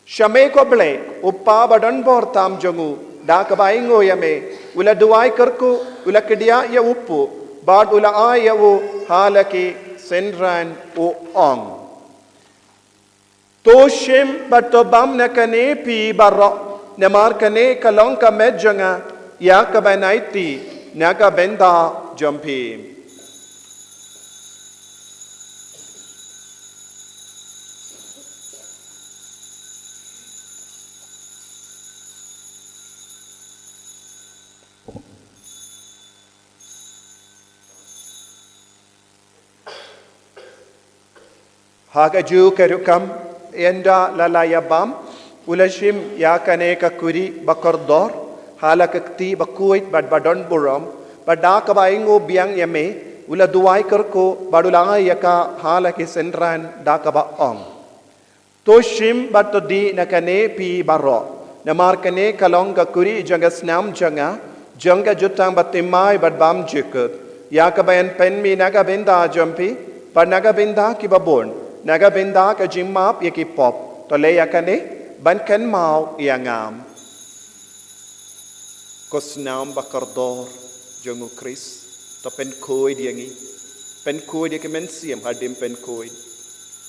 Sha me ko Blei, u Kpa badonbor tam jong u, da kaba ainguh ïa me, u la duwai kyrkhu, u la kdiah ïa u Kpu, bad u la ai ïa u ha la ki synran, u ong: To shim bad to bam na kane phi baroh, namar kane ka long ka met jong nga ïa kaba yn aiti na ka bynta jong phi. Ha kajuh ka rukom, ynda la la ïa bam, u la shim ïa kane ka kuri bakordor ha la ka kti bakhuid bad badonburom, bad da kaba ainguh biang ïa me, u la duwai kyrkhu bad u la ai ïa ka ha la ki synran, da kaba ong: To shim bad to dih na kane phi baroh, namar kane ka long ka kuri jong ka snam jong nga, jong ka jutang bathymmai bad bymjukut, ïa kaba yn pynmih na ka bynta jong phi bad na ka bynta ki babun, na ka bynta ka jingmap ïa ki pop. To leh ïa kane ban kynmaw ïa nga. Ko snam bakordor jong u Khrist, to pynkhuid ïa ngi, pynkhuid ïa ki mynsiem hadien pynkhuid,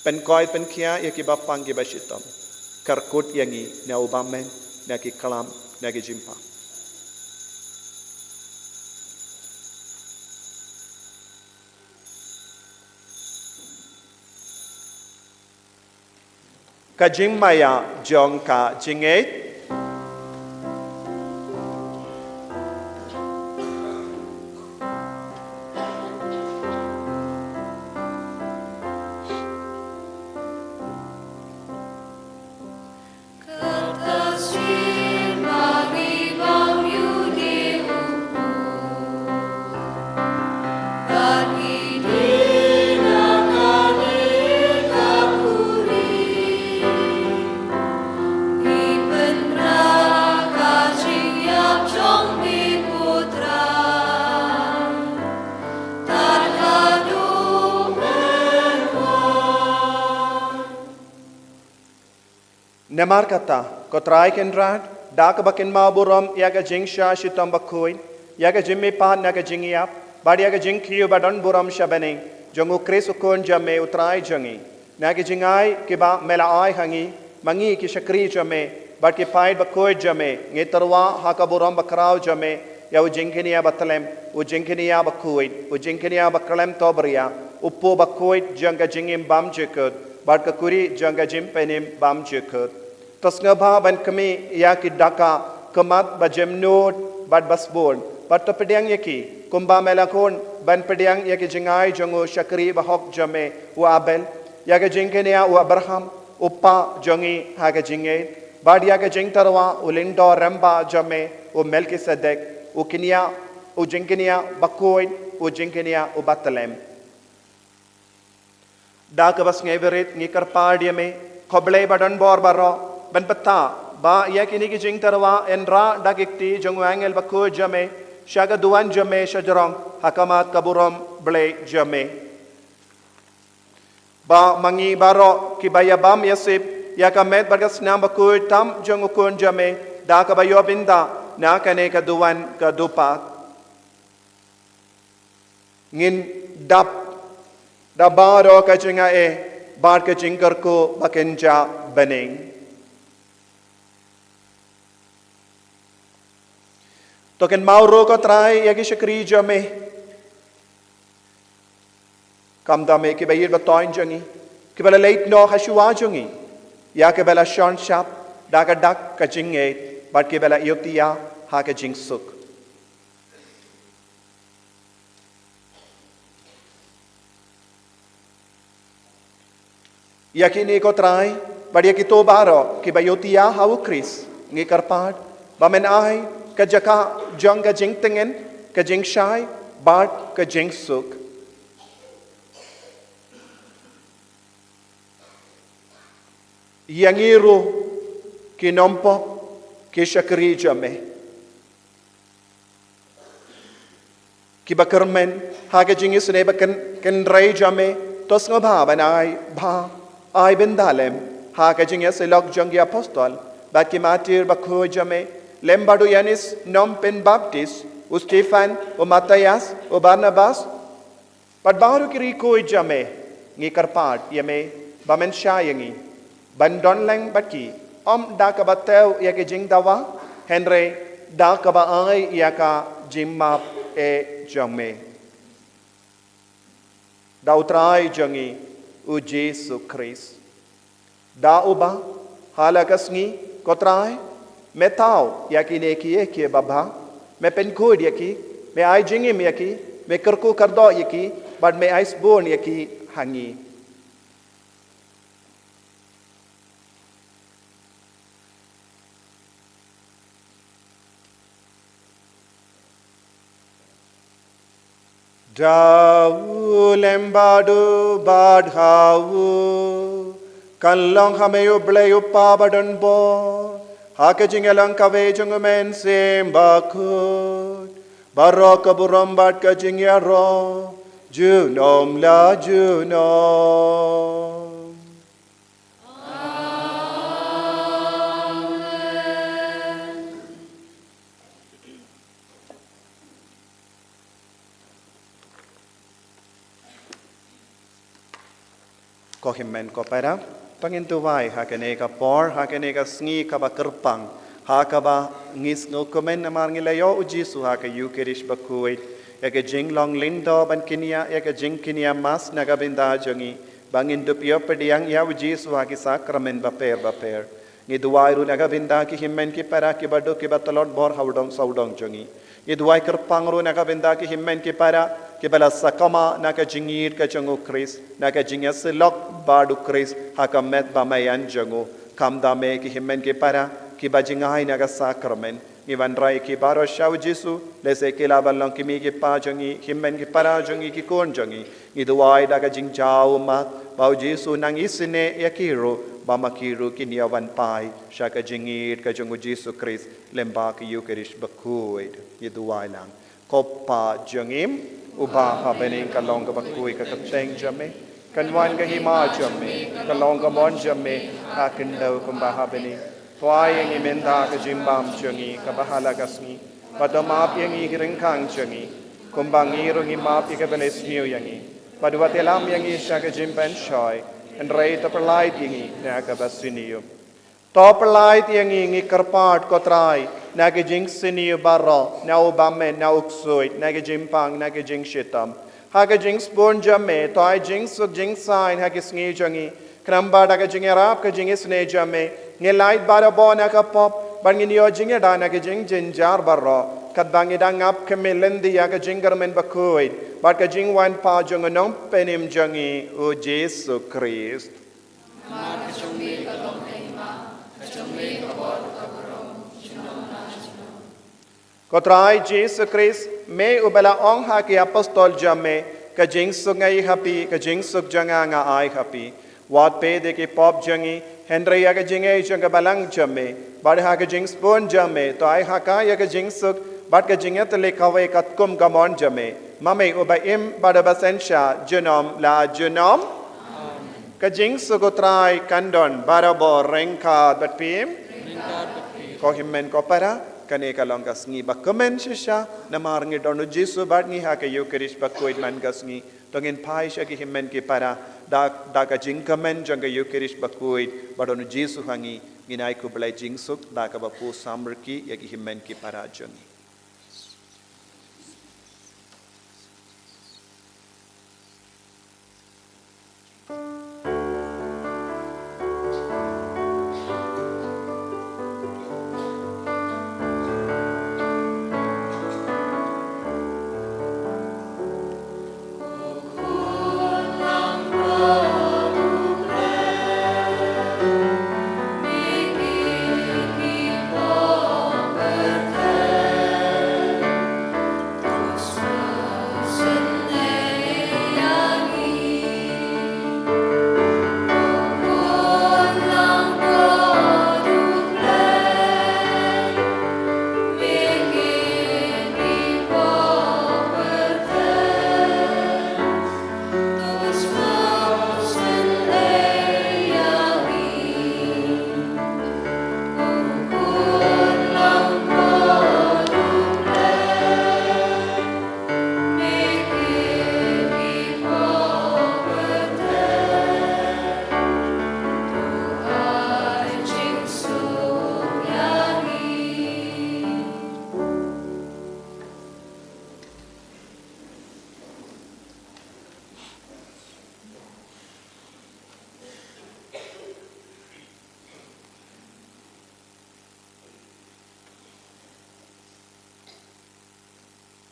pynkhuid pynkhiah ïa kiba pang kiba shitom, kyrkhu ïa ngi na u bymman, na ki klam, na ki jingpang. Ka jingmaïa jong ka jingngeit. Namar kata, ko Trai Kynrad, da kaba kynmaw burom ïa ka jingshah shitom bakhuid, ïa ka jingmihpat na ka jingïap, bad ïa ka jingkiew badonburom sha bneng jong u Khrist u Khun jong me u Trai jong ngi, na ki jingai kiba me la ai ha ngi, ma ngi ki shakri jong me bad ki paid bakhuid jong me, ngi tyrwa ha ka burom bakhraw jong me ïa u jingkñia bathylliem, u jingkñia bakhuid, u jingkñia bakhlem to bria, u Kpu bakhuid jong ka jingim bymjukut, bad ka kuri jong ka jingpynim bymjukut. To sngewbha ban khmih ïa ki dak ka khmat ba jemnud bad ba sbun, bad to pdiang ïa ki, kumba me la khun ban pdiang ïa ki jngai jong u shakri bahok jong me u Abel, ïa ka jingkñia u Abraham, u kpa jong ngi ha ka jingngeit, bad ïa ka jingtyrwa u lyngdoh rangbah jong me u Melkisedek, u kñia, u jingkñia bakhuid, u jingkñia uba tlem. Da kaba sngewrit ngi kyrpad ïa me, ko Blei ba donbor baroh, ban pynthikna ba ïa kine ki jingtyrwa yn rah da ki kti jong u angel bakhuid jong me sha ka duwan jong me sha jrong, ha khmat ka burom Blei jong me. Ba ma ngi baroh kiba ïabam ïasip ïa ka met bad ka snam bakhuid tam jong u Khun jong me, da kaba ïoh bynta na kane ka duwan ka dupat, ngin dap da baroh ka jingaiei bad ka jingkyrkhu ba kynjah bneng. To kynmaw ruh ko Trai ïa ki shakri jong me, kumta me kiba ïeit ba thoiñ jong ngi, kiba la leit noh ha shuwa jong ngi, ïa kiba la shon shap da ka dak ka jingngeit, bad kiba la ïohthiah ha ka jingsuk. Ïa kine ko Trai, bad ïa kito baroh kiba ïohthiah ha u Khrist, ngi kyrpad ba men ai ka jaka jong ka jingtngen, ka jingshai bad ka jingsuk. Ïa ngi ruh ki nongpop, ki shakri jong me, kiba kyrmen ha ka jingisynei ba kyn-, kynrei jong me, to sngewbha ban ai bha, ai bynta lem ha ka jingïasyllok jong ki apostol bad ki martir bakhuid jong me, lem bad u Ïanis nongpynbaptis, u Stephan, u Matthias, u Barnabas, bad baroh ki riewkhuid jong me. Ngi kyrpad ïa me ba men shah ïa ngi ban don lang bad ki, ym da kaba thew ïa ki jingdawa, hynrei da kaba ai ïa ka jingmap eh jong me, da u Trai jong ngi u Jisu Khrist. Da uba ha la ka sngi, ko Trai, me thaw ïa kine kiei kiei babha, me pynkhuid ïa ki, me ai jingim ïa ki, me kyrkhu kyrdoh ïa ki, bad me ai sbun ïa ki ha ngi. Da u lem bad u bad ha u, kan long ha me u Blei u Kpa ba donbor, ha ka jingïalang kawei jong u Mynsiem Bakhuid, baroh ka burom bad ka jingïaroh junom la junom. Ko hynmen ko para, to ngin duwai ha kane ka por, ha kane ka sngi kaba kyrpang, ha kaba ngi sngewkmen namar ngi la ïoh u Jisu ha ka Ïukharist bakhuid, ïa ka jinglong lyngdoh ban kñia, ïa ka jingkñia Mass na ka bynta jong ngi, ba ngin dup ïoh pdiang ïa u Jisu ha ki sakramen bapher bapher. Ngi duwai ruh na ka bynta ki hynmen ki para kiba duk kiba tlot bor ha u dong sawdong jong ngi. Ngi duwai kyrpang ruh na ka bynta ki hynmen ki para kiba la sakma na ka jingïeit ka jong u Khrist, na ka jingïasyllok bad u Khrist ha ka met ba maïan jong u. Khamtam eh ki hynmen ki para kiba jngai na ka sakramen, ngi wanrah ïa ki baroh sha u Jisu, lehse ki lah ban long ki mei ki pa jong ngi, ki hynmen ki para jong ngi, ki khun jong ngi. Ngi duwai da ka jingjaw ummat ba u Jisu un nang isynei ïa ki ruh, ba ma ki ruh kin ïa wan phai sha ka jingïeit ka jong u Jisu Khrist lem bad ka Ïukharist bakhuid. Ngi duwai lang. Ko Pa jong ngi uba ha bneng, ka long kaba khuid ka kyrteng jong me, kan wan ka hima jong me, ka long ka mon jong me ha khyndew kumba ha bneng. To ai ïa ngi mynta ka jingbam jong ngi kaba ha la ka sngi, bad to map ïa ngi ki ryngkang jong ngi, kumba ngi ruh ngi map ïa kiba la isniew ïa ngi, bad wat ïalam ïa ngi sha ka jingpynshoi, hynrei to pyllait ïa ngi na kaba sniew. To pyllait ïa ngi, ngi kyrpad ko Trai, na ka jingsniew baroh, na u bymmen, na u ksuid, na ka jingpang, na ka jingshitom. Ha ka jingsbun jong me to ai jingsuk jingsaiñ ha ki sngi jong ngi, khnang ba da ka jingïarap ka jingisynei jong me, Ngi lait barabor na ka pop, bad ngin ïoh jingïada na ka jingjynjar baroh, katba ngi dang ap khmih lynti ïa ka jingkyrmen bakhuid bad ka jingwan pat jong u Nongpynim jong ngi, u Jisu Khrist. Namar ka jong me ka long ka hima, ka jong me ka bor, ka burom, junom la junom. Ko Trai Jisu Khrist, me uba la ong ha ki apostol jong me, ka jingsuk nga ai ha phi, ka jingsuk jong nga nga ai ha phi. Wat peit ïa ki pop jong ngi, hynrei ïa ka jingaiei jong ka Balang jong me, bad ha ka jingsbun jong me, to ai ha ka ïa ka jingsuk bad ka jingïatylli kawei katkum ka mon jong me, ma me uba im bad uba synshar junom la junom. Ka jingsuk u Trai kan don barabor ryngkat bad phi. Ko hynmen ko para, kane ka long ka sngi bakmen shisha, namar ngi don u Jisu bad ngi ha ka Eukharist bakhuid man ka sngi. To ngin phai sha ki hynmen ki para da, da ka jingkmen jong ka Eukharist bakhuid, ba don u Jisu ha ngi. Ngin ai khublei jingsuk da kaba pur samrkhie ïa ki hynmen ki para jong ngi.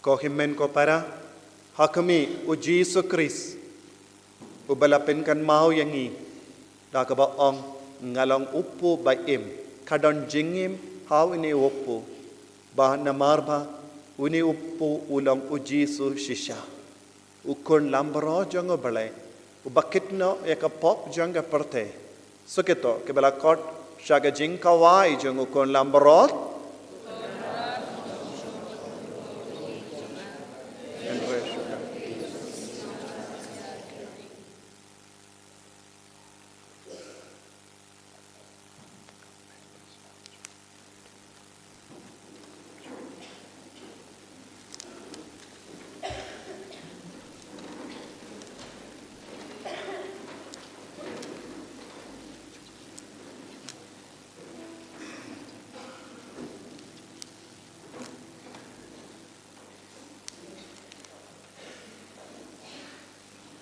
Ko hynmen ko para, ha khmih u Jisu Khrist, uba la pynkynmaw ïa ngi da kaba ong, nga long u kpu ba im, ka don jingim ha une u kpu, ba namar ba une u kpu u long u Jisu shisha, u Khun Langbrot jong U Blei, uba kit noh ïa ka pop jong ka pyrthei. Sa kito kiba la khot sha ka jingkhawai jong U Khun Langbrot.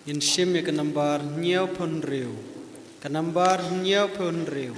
Ngin shim ïa ka nambar hynñiewphew hynriew. Ka nambar hynñiewphew hynriew.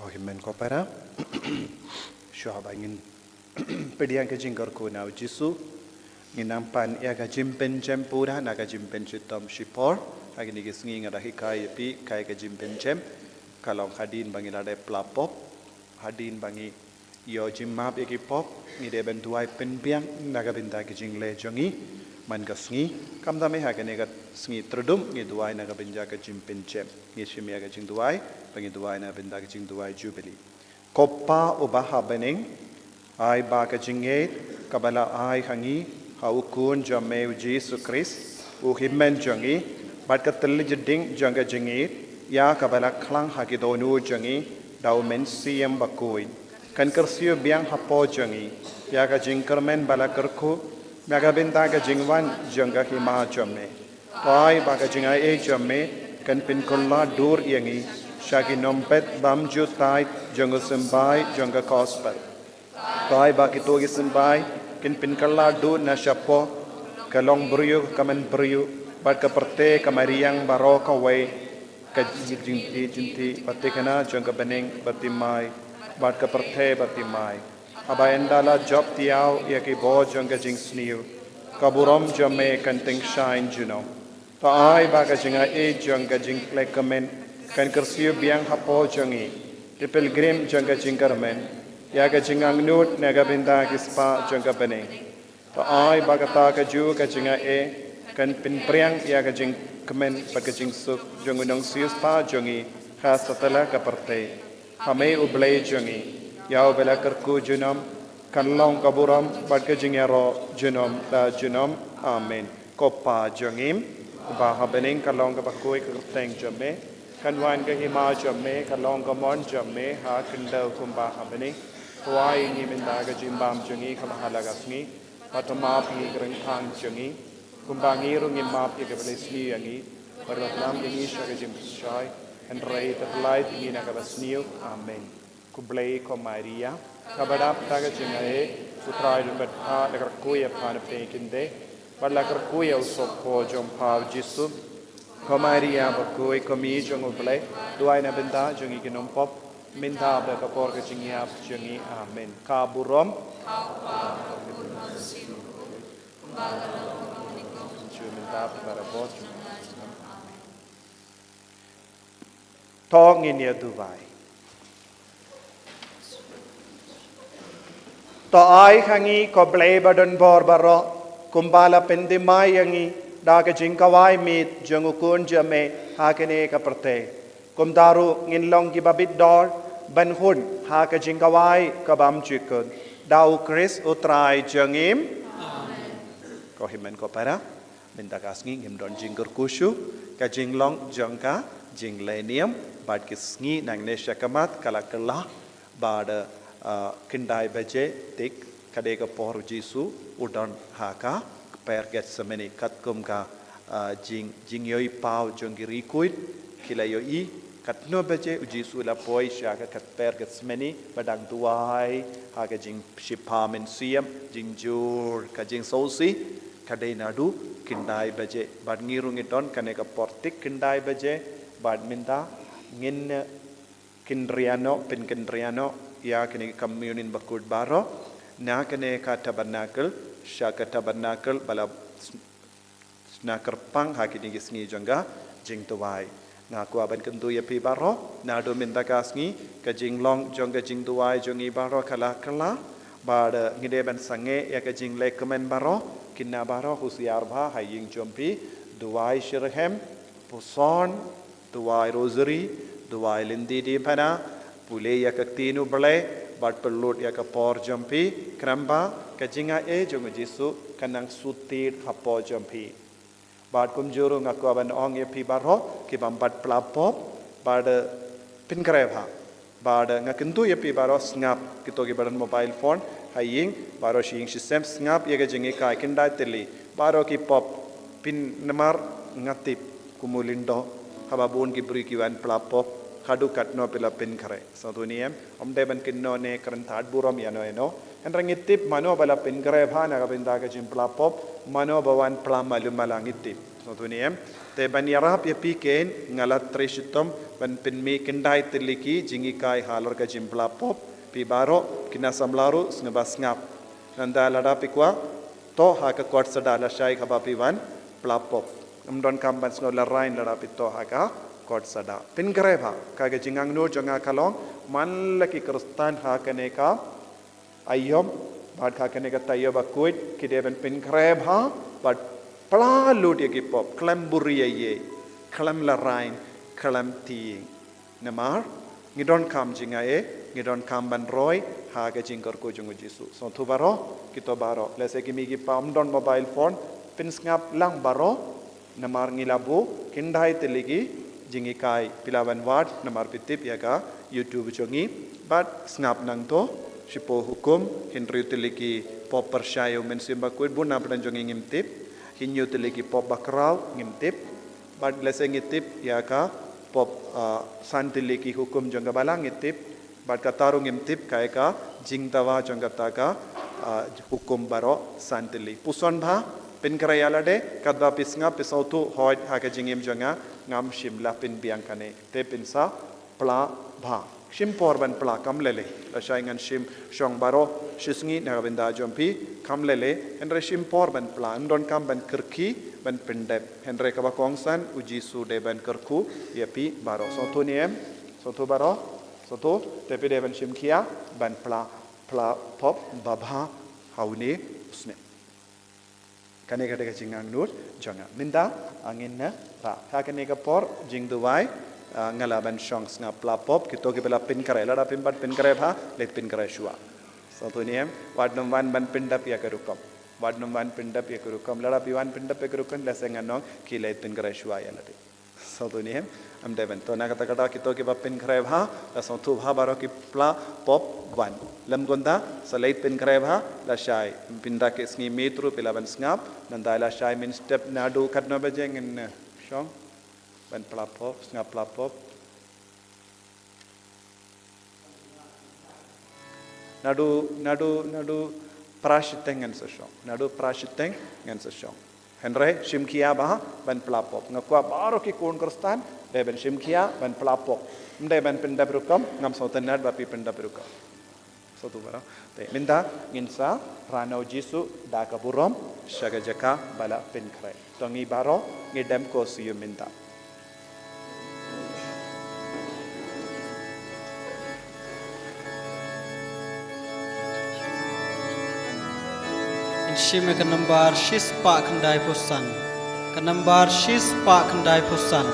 Ko hynmen ko para. Shuwa ba ngin pdiang ka jingkyrkhu na u Jisu, ngin nang pan ïa ka jingpynjem pura na ka jingpynshitom shipor. Ha kine ki sngi nga da hikai ïa phi kai ka jingpynjem. Ka long hadien ba ngi la dep pla pop, hadien ba ngi ïoh jingmap ïa ki pop, ngi dei ban duwai pynbiang na ka bynta ka jingleh jong ngi man ka sngi. Khamtam eh ha kane ka sngi Trdum ngi duwai na ka bynta ka jingpynjem. Ngi shim ïa ka jingduwai ba ngi duwai na ka bynta ka jingduwai Jubili. Ko Pa uba ha bneng, ai ba ka jingngeit kaba la ai ha ngi ha u Khun jong me u Jisu Khrist, u hynmen jong ngi, bad ka thylliej ding jong ka jingngeit ïa kaba la khlang ha ki dohnud jong ngi da u Mynsiem Bakhuid, kan kyrsiew biang hapoh jong ngi ïa ka jingkyrmen ba la kyrkhu na ka bynta ka jingwan jong ka Hima jong me. To ai ba ka jingai ei jong me kan pynkylla dur ïa ngi sha ki nongpet bymjukut jong u symbai jong ka Gospel. To ai ba kito ki symbai kin pynkylla dur na shapoh ka longbriew ka kmen briew bad ka pyrthei ka mariang baroh kawei, ka jingtih jingtih ba thikna jong ka bneng bad thymmai bad ka pyrthei bad thymmai. Haba ynda la jop thiaw ïa ki bor jong ka jingsniew, ka burom jong me kan tyngshaiñ junom. To ai ba ka jingai ei jong ka jingkyrkhu kan kyrsiew biang hapoh jong ngi, ki pilgrim jong ka jingkyrmen, ïa ka jingangnud na ka bynta ki spah jong ka bneng. To ai ba kata kajuh ka jingai ei kan pynpriang ïa ka jingkmen bad ka jingsuk jong u nongsiewspah jong ngi ha satlak ka pyrthei. Ha me u Blei jong ngi, ïa uba la kyrkhu junom, kan long ka burom bad ka jingïaroh junom la junom. Amen. Ko Pa jong ngi uba ha bneng, kan long kaba khuid ka kyrteng jong me, kan wan ka hima jong me, kan long ka mon jong me ha khyndew kumba ha bneng. To ai ïa ngi mynta ka jingbam jong ngi kaba ha la ka sngi, bad to map ïa ngi ki ryngkang jong ngi kumba ngi ruh ngim map ïa kiba la sniew ïa ngi, bad wat lam ïa ngi sha ka jingpynshai, hynrei to pyllait ïa ngi na kaba sniew. Amen. Khublei ko Maria, kaba dap da ka jingai ei, u Trai u don bad pha, la kyrkhu ïa pha na pdeng ki kynthei bad la kyrkhu ïa u sohpor jong pha u Jisu. Ko Maria bakhuid, ko Mei jong u Blei, duwai na bynta jong ngi ki nongpop, mynta bad ha ka por ka jingïap jong ngi. Amen. Ka burom To ngin ïa duwai. To ai ha ngi ko Blei ba don bor baroh, kumba la pynthymmai ïa ngi da ka jingkhawai miet jong u Khun jong me ha kane ka pyrthei. Kumta ruh ngin long kiba bit dor ban hun ha ka jingkhawai ka bymjukut, da u Khrist u Trai jong ngi. Amen. Ko hynmen ko para, mynta ka sngi ngim don jingkyrkhu shuh, ka jinglong jong ka jinglehniam bad ki sngi nangne shakhmat ka la kylla bad, ah, khyndai baje thik, ka dei ka por u Jisu u don ha ka kper Gethsemane, katkum ka, ah, jing, jingïohi paw jong ki riewkhuid, ki la ïohi katno baje u Jisu u la poi sha ka kper Gethsemane, ba dang duwai ha ka jingshipha mynsiem, jingjur, ka jingsngewsih, ka dei naduh khyndai baje. Bad ngi ruh ngi don kane ka por thik khyndai baje, bad mynta ngin, eh, kynriah noh, pynkynriah noh ïa kine ki communion bakhuid baroh na kane ka tabernacle sha ka tabernacle ba la s-, sna kyrpang ha kine ki sngi jong ka jingduwai. Nga kwah ban kyntu ïa phi baroh, naduh mynta ka sngi, ka jinglong jong ka jingduwai jong ngi baroh ka la kylla, bad, eh, ngi dei ban sangeh ïa ka jingleh kmen baroh, kynmaw baroh husiar bha ha ïing jong phi, duwai shitrhem, puson, duwai rosary, duwai lynti diengphna, pule ïa ka ktien U Blei, bad pynlut ïa ka por jong phi, khnang ba, ka jingaiei jong U Jisu, kan nang shu tied hapoh jong phi. Bad kumjuh ruh nga kwah ban ong ïa phi baroh, ki bym pat pla pop, bad, eh, pynkhreh bha. Bad, eh, nga kyntu ïa phi baroh sngap, kito kiba don mobile phone, ha ïing, baroh shi ïing shi sem sngap ïa ka jinghikai khyndai tylli, baroh ki pop, phin namar nga tip, kum u lyngdoh, haba bun ki briew ki wan pla pop, haduh katno phi la pynkhreh. Sngewthuh ne em, ym dei ban kynnoh ne kren thad burom ïano ïano. Hynrei ngi tip mano ba la pynkhreh bha na ka bynta ka jingpla pop, mano ba wan pla malu mala ngi tip. Sngewthuh ne em, te ban ïarap ïa phi ken nga la trei shitom, ban pynmih khyndai tylli ki jinghikai halor ka jingpla pop, phi baroh, kine samla ruh, sngewbha sngap. Nangta lada phi kwah, toh ha ka kot sada lashai kaba phi wan pla pop. Ym donkam ban sngew larain lada phi toh ha ka kot sada. Pynkhreh bha, ka ka jingangnud jong nga ka long, man la ki Khristan ha kane ka aïom, bad ha kane ka taïew bakhuid, ki dei ban pynkhreh bha, bad pla lut ïa ki pop, khlem buhrieh ïa, khlem larain, khlem tieng. Namar, ngi donkam jingaiei, ngi donkam ban roi, ha ka jingkyrkhu jong U Jisu. Sngewthuh baroh, kito baroh, lehse ki mei ki pa ym don mobile phone, pynsngap lang baroh, namar ngi la buh, khyndai tylli ki, jinghikai, phi la wan wad, namar phi tip ïa ka, YouTube jong ngi, bad sngap nangto, shiphew hukum, hynriew tylli ki pop pyrshah ïa u Mynsiem Bakhuid, bun na pdeng jong ngi ngim tip, hynñiew tylli ki pop bakhraw, ngim tip, bad lehse ngi tip, ïa ka, pop, ah, san tylli ki hukum jong ka balang ngi tip, bad kata ruh ngim tip kaei ka jingdawa jong kata ka, ah, hukum baroh san tylli. Puson bha, pynkhreh ïa lade, katba phi sngap phi sngewthuh hooid ha ka jingim jong nga, ngam shym la pynbiang kane. Te phin sa pla bha. Shim por ban pla kam lei lei. Lashai ngan shim shong baroh, shisngi na ka bynta jong phi, kam lei lei, hynrei shim por ban pla, ym donkam ban kyrkhu, ban pyndep. Hynrei kaba kongsan, U Jisu dei ban kyrkhu, ïa phi baroh. Sngewthuh ne em, sngewthuh baroh, sngewthuh, te phi dei ban shim khia, ban pla, pla pop, babha, ha une, u snem. Kane ka dei ka jingangnud, jong nga. Mynta, ngin na, ba, ha kane ka por, jingduwai, ah, nga lah ban shong sngap pla pop, kito kiba la pynkhreh, lada phim pat pynkhreh bha, leit pynkhreh shuwa. Sngewthuh ne em, wat nym wan ban pyndep ïa ka rukom. Wat nym wan pyndep ïa ka rukom, lada phi wan pyndep ïa ka rukom, lehse ngan ong, khie leit pynkhreh shuwa ïa lade. Sngewthuh ne em, ym dei ban. To na kata kata kito kiba pynkhreh bha, la sngewthuh bha baroh ki pla pop wan. Lym kumta, sa leit pynkhreh bha, lashai. Pynda ki sngi miet ruh phi lah ban sngap, nangta lashai mynstep naduh katno baje ngin, eh, shong. Ban pla pop, sngap pla pop. Naduh, naduh, naduh phra shiteng ngan sa shong. Naduh phra shiteng ngan sa shong. Hynrei, shim khia bha, ban pla pop. Nga kwah baroh ki khun Khristan, dei ban shim khia, ban pla pop. Ym dei ban pyndep rukom, ngam sngewtynnad ba phi pyndep rukom. Sngewthuh baroh. Te, mynta, ngin sa, rah na U Jisu, da ka burom, sha ka jaka, ba la pynkhreh. To ngi baroh, ngi dem ko sha u mynta. Ngin shim ïa ka nambar shispah khyndaiphew san. Ka nambar shispah khyndaiphew san.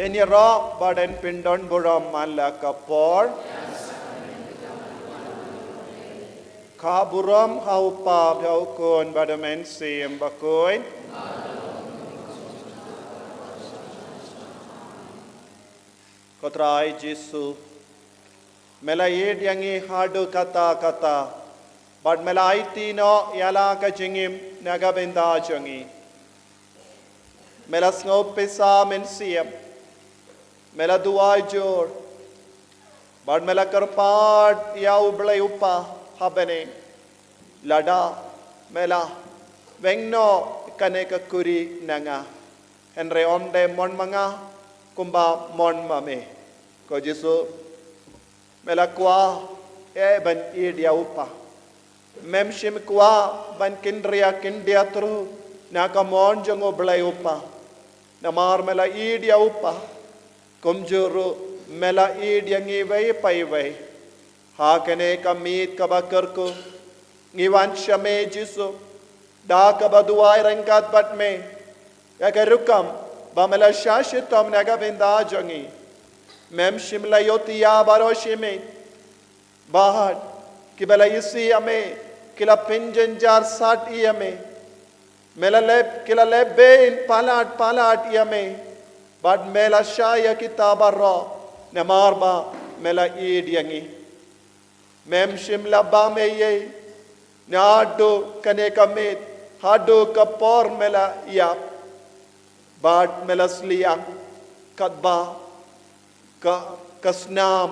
Ngin ïaroh bad ngin pyndonburom man la ka por. Ka burom ha u Kpa bad ha u Khun bad ha u Mynsiem Bakhuid. Ko Trai Jisu, me la ïeit ïa ngi haduh katta katta, bad me la aiti noh ïa la ka jingim na ka bynta jong ngi. Me la sngewbha pisa mynsiem, me la duwai jur, bad me la kyrpad ïa u Blei u Kpa ha bneng. Lada me la weng noh kane ka khuri na nga, hynrei ym dei mon ma nga, kumba mon ma me. Ko Jisu, me la kwah eh ban ïeit ïa u Kpa. Mem shym kwah ban kynriah kyndiah thru na ka mon jong u Blei u Kpa. Namar me la ïeit ïa u Kpa, kumjuh ruh me la ïeit ïa ngi iwei pa iwei. Ha kane ka miet kaba kyrkhu, ngi wan sha me Jisu, da kaba duwai ryngkat bad me, ïa ka rukom ba me la shah shitom na ka bynta jong ngi. Mem shym la ïohthiah baroh shi miet, bad kiba la isih ïa me ki la pynjynjar sat ïa me. Me la leh, ki la leh bein palat palat ïa me, bad me la shah ïa kita baroh, namar ba me la ïeit ïa ngi. Mem shym la bam ei ei, naduh kane ka miet haduh ka por me la ïap, bad me la sliang, katba ka, ka snam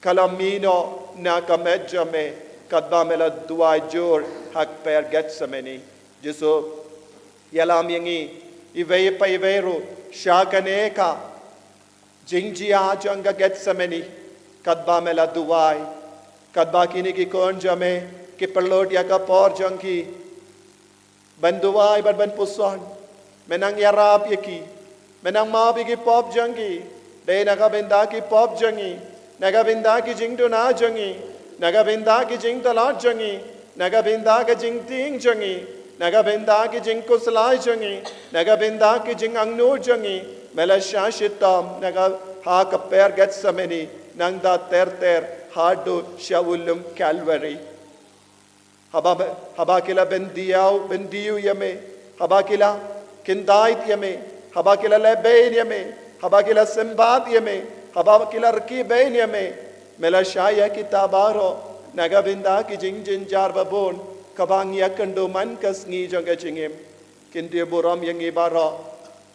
ka la mih noh na ka met jong me, katba me la duwai jur ha ka kper Gethsemane. Jisu, ïalam ïa ngi iwei pa iwei ruh sha kane ka jingjia jong ka Gethsemane, katba me la duwai, katba kine ki khun jong me ki pynlut ïa ka por jong ki ban duwai bad ban puson. Me nang ïarap ïa ki, me nang map ïa ki pop jong ki. Dei na ka bynta ki pop jong ngi, na ka bynta ki jingduna jong ngi, na ka bynta ki jingtlot jong ngi, na ka bynta ki jingtieng jong ngi, na ka bynta ki jingkhuslai jong ngi, na ka bynta ki jingangnud jong ngi, me la shah shitom na ka, ha ka kper Gethsemane, nangta ter ter haduh sha u lum Calvary. Haba, haba ki la byndiaw, byndiaw ïa me, haba ki la khyndait ïa me, haba ki la leh bein ïa me, haba ki la symbat ïa me, haba ki la rkhie bein ïa me, me la shah ïa kita baroh na ka bynta ki jingjynjar babun kaba ngi ïakynduh man ka sngi jong ka jingim. Kyntiew burom ïa ngi baroh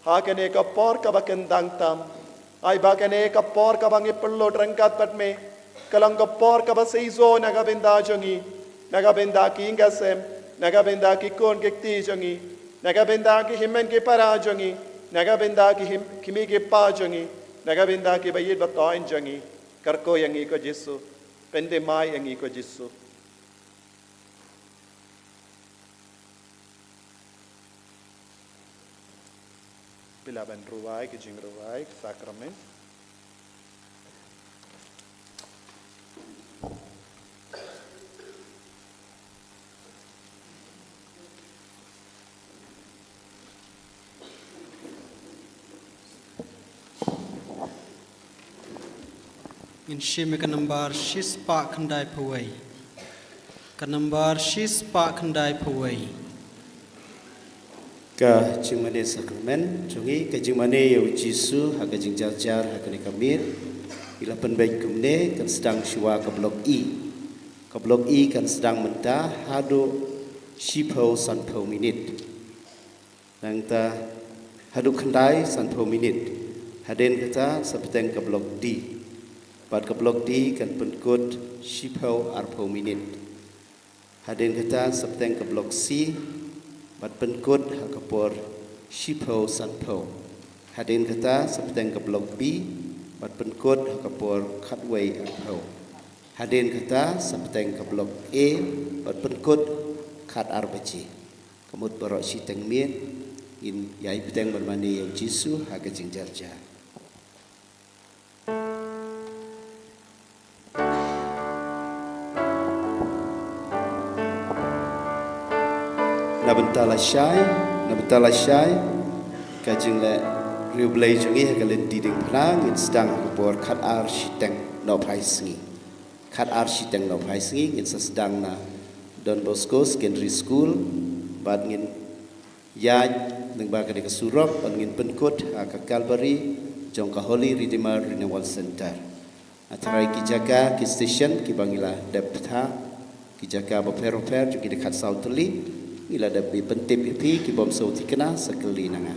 ha kane ka por kaba kyndang tam. Ai ba kane ka por kaba ngi pynlut ryngkat bad me ka long ka por kaba shisha na ka bynta jong ngi, na ka bynta ki ïing ki sem, na ka bynta ki khun ki kti jong ngi, na ka bynta ki hynmen ki para jong ngi, na ka bynta ki hym, ki kmie ki kpa jong ngi, na ka bynta ki ba ïeit ba thoiñ jong ngi. Kyrkhu ïa ngi ko Jisu, pynthymmai ïa ngi ko Jisu. Phi lah ban rwai ka jingrwai ka sakramen. Ngin shim ïa ka nambar shispah khyndaiphew wei. Ka nambar shispah khyndaiphew wei. Ka jingmane sakramen jong ngi, ka jingmane ïa u Jisu ha ka jingjarjar ha kane ka miet, ngi la pynbeit kumne, kan sdang shuwa ka block E. Ka block E kan sdang mynta haduh shiphew sanphew minit. Nangta haduh khyndai sanphew minit. Hadien kata sa bteng ka block D. Bad ka block D kan pynkut shiphew arphew minit. Hadien kata sa bteng ka block C, bad pynkut ha ka por shiphew sanphew. Hadien kata sa bteng ka block B, bad pynkut ha ka por khatwei arphew. Hadien kata sa bteng ka block A, bad pynkut khatar baje. Ka mut baroh shiteng miet ngin ïai bteng ban mane ïa u Jisu ha ka jingjarjar. Na bynta lashai, na bynta lashai, ka jingleh Riewblei jong ngi ha ka lynti diengphna ngin sdang ha ka por khatar shiteng nohphai sngi. Khatar shiteng nohphai sngi ngin sa sdang na Don Bosco Secondary School bad ngin ïaid lyngba ka dei ka surok bad ngin pynkut ha ka Calvary jong ka Holy Redeemer Renewal Center. Ha tharai ki jaka ki station kiba ngi la dep bthah, ki jaka bapher bapher jong ki dei khatsaw tylli. Ngi la dep pyntip ïa phi, ki bym sngewthikna sa kylli na nga.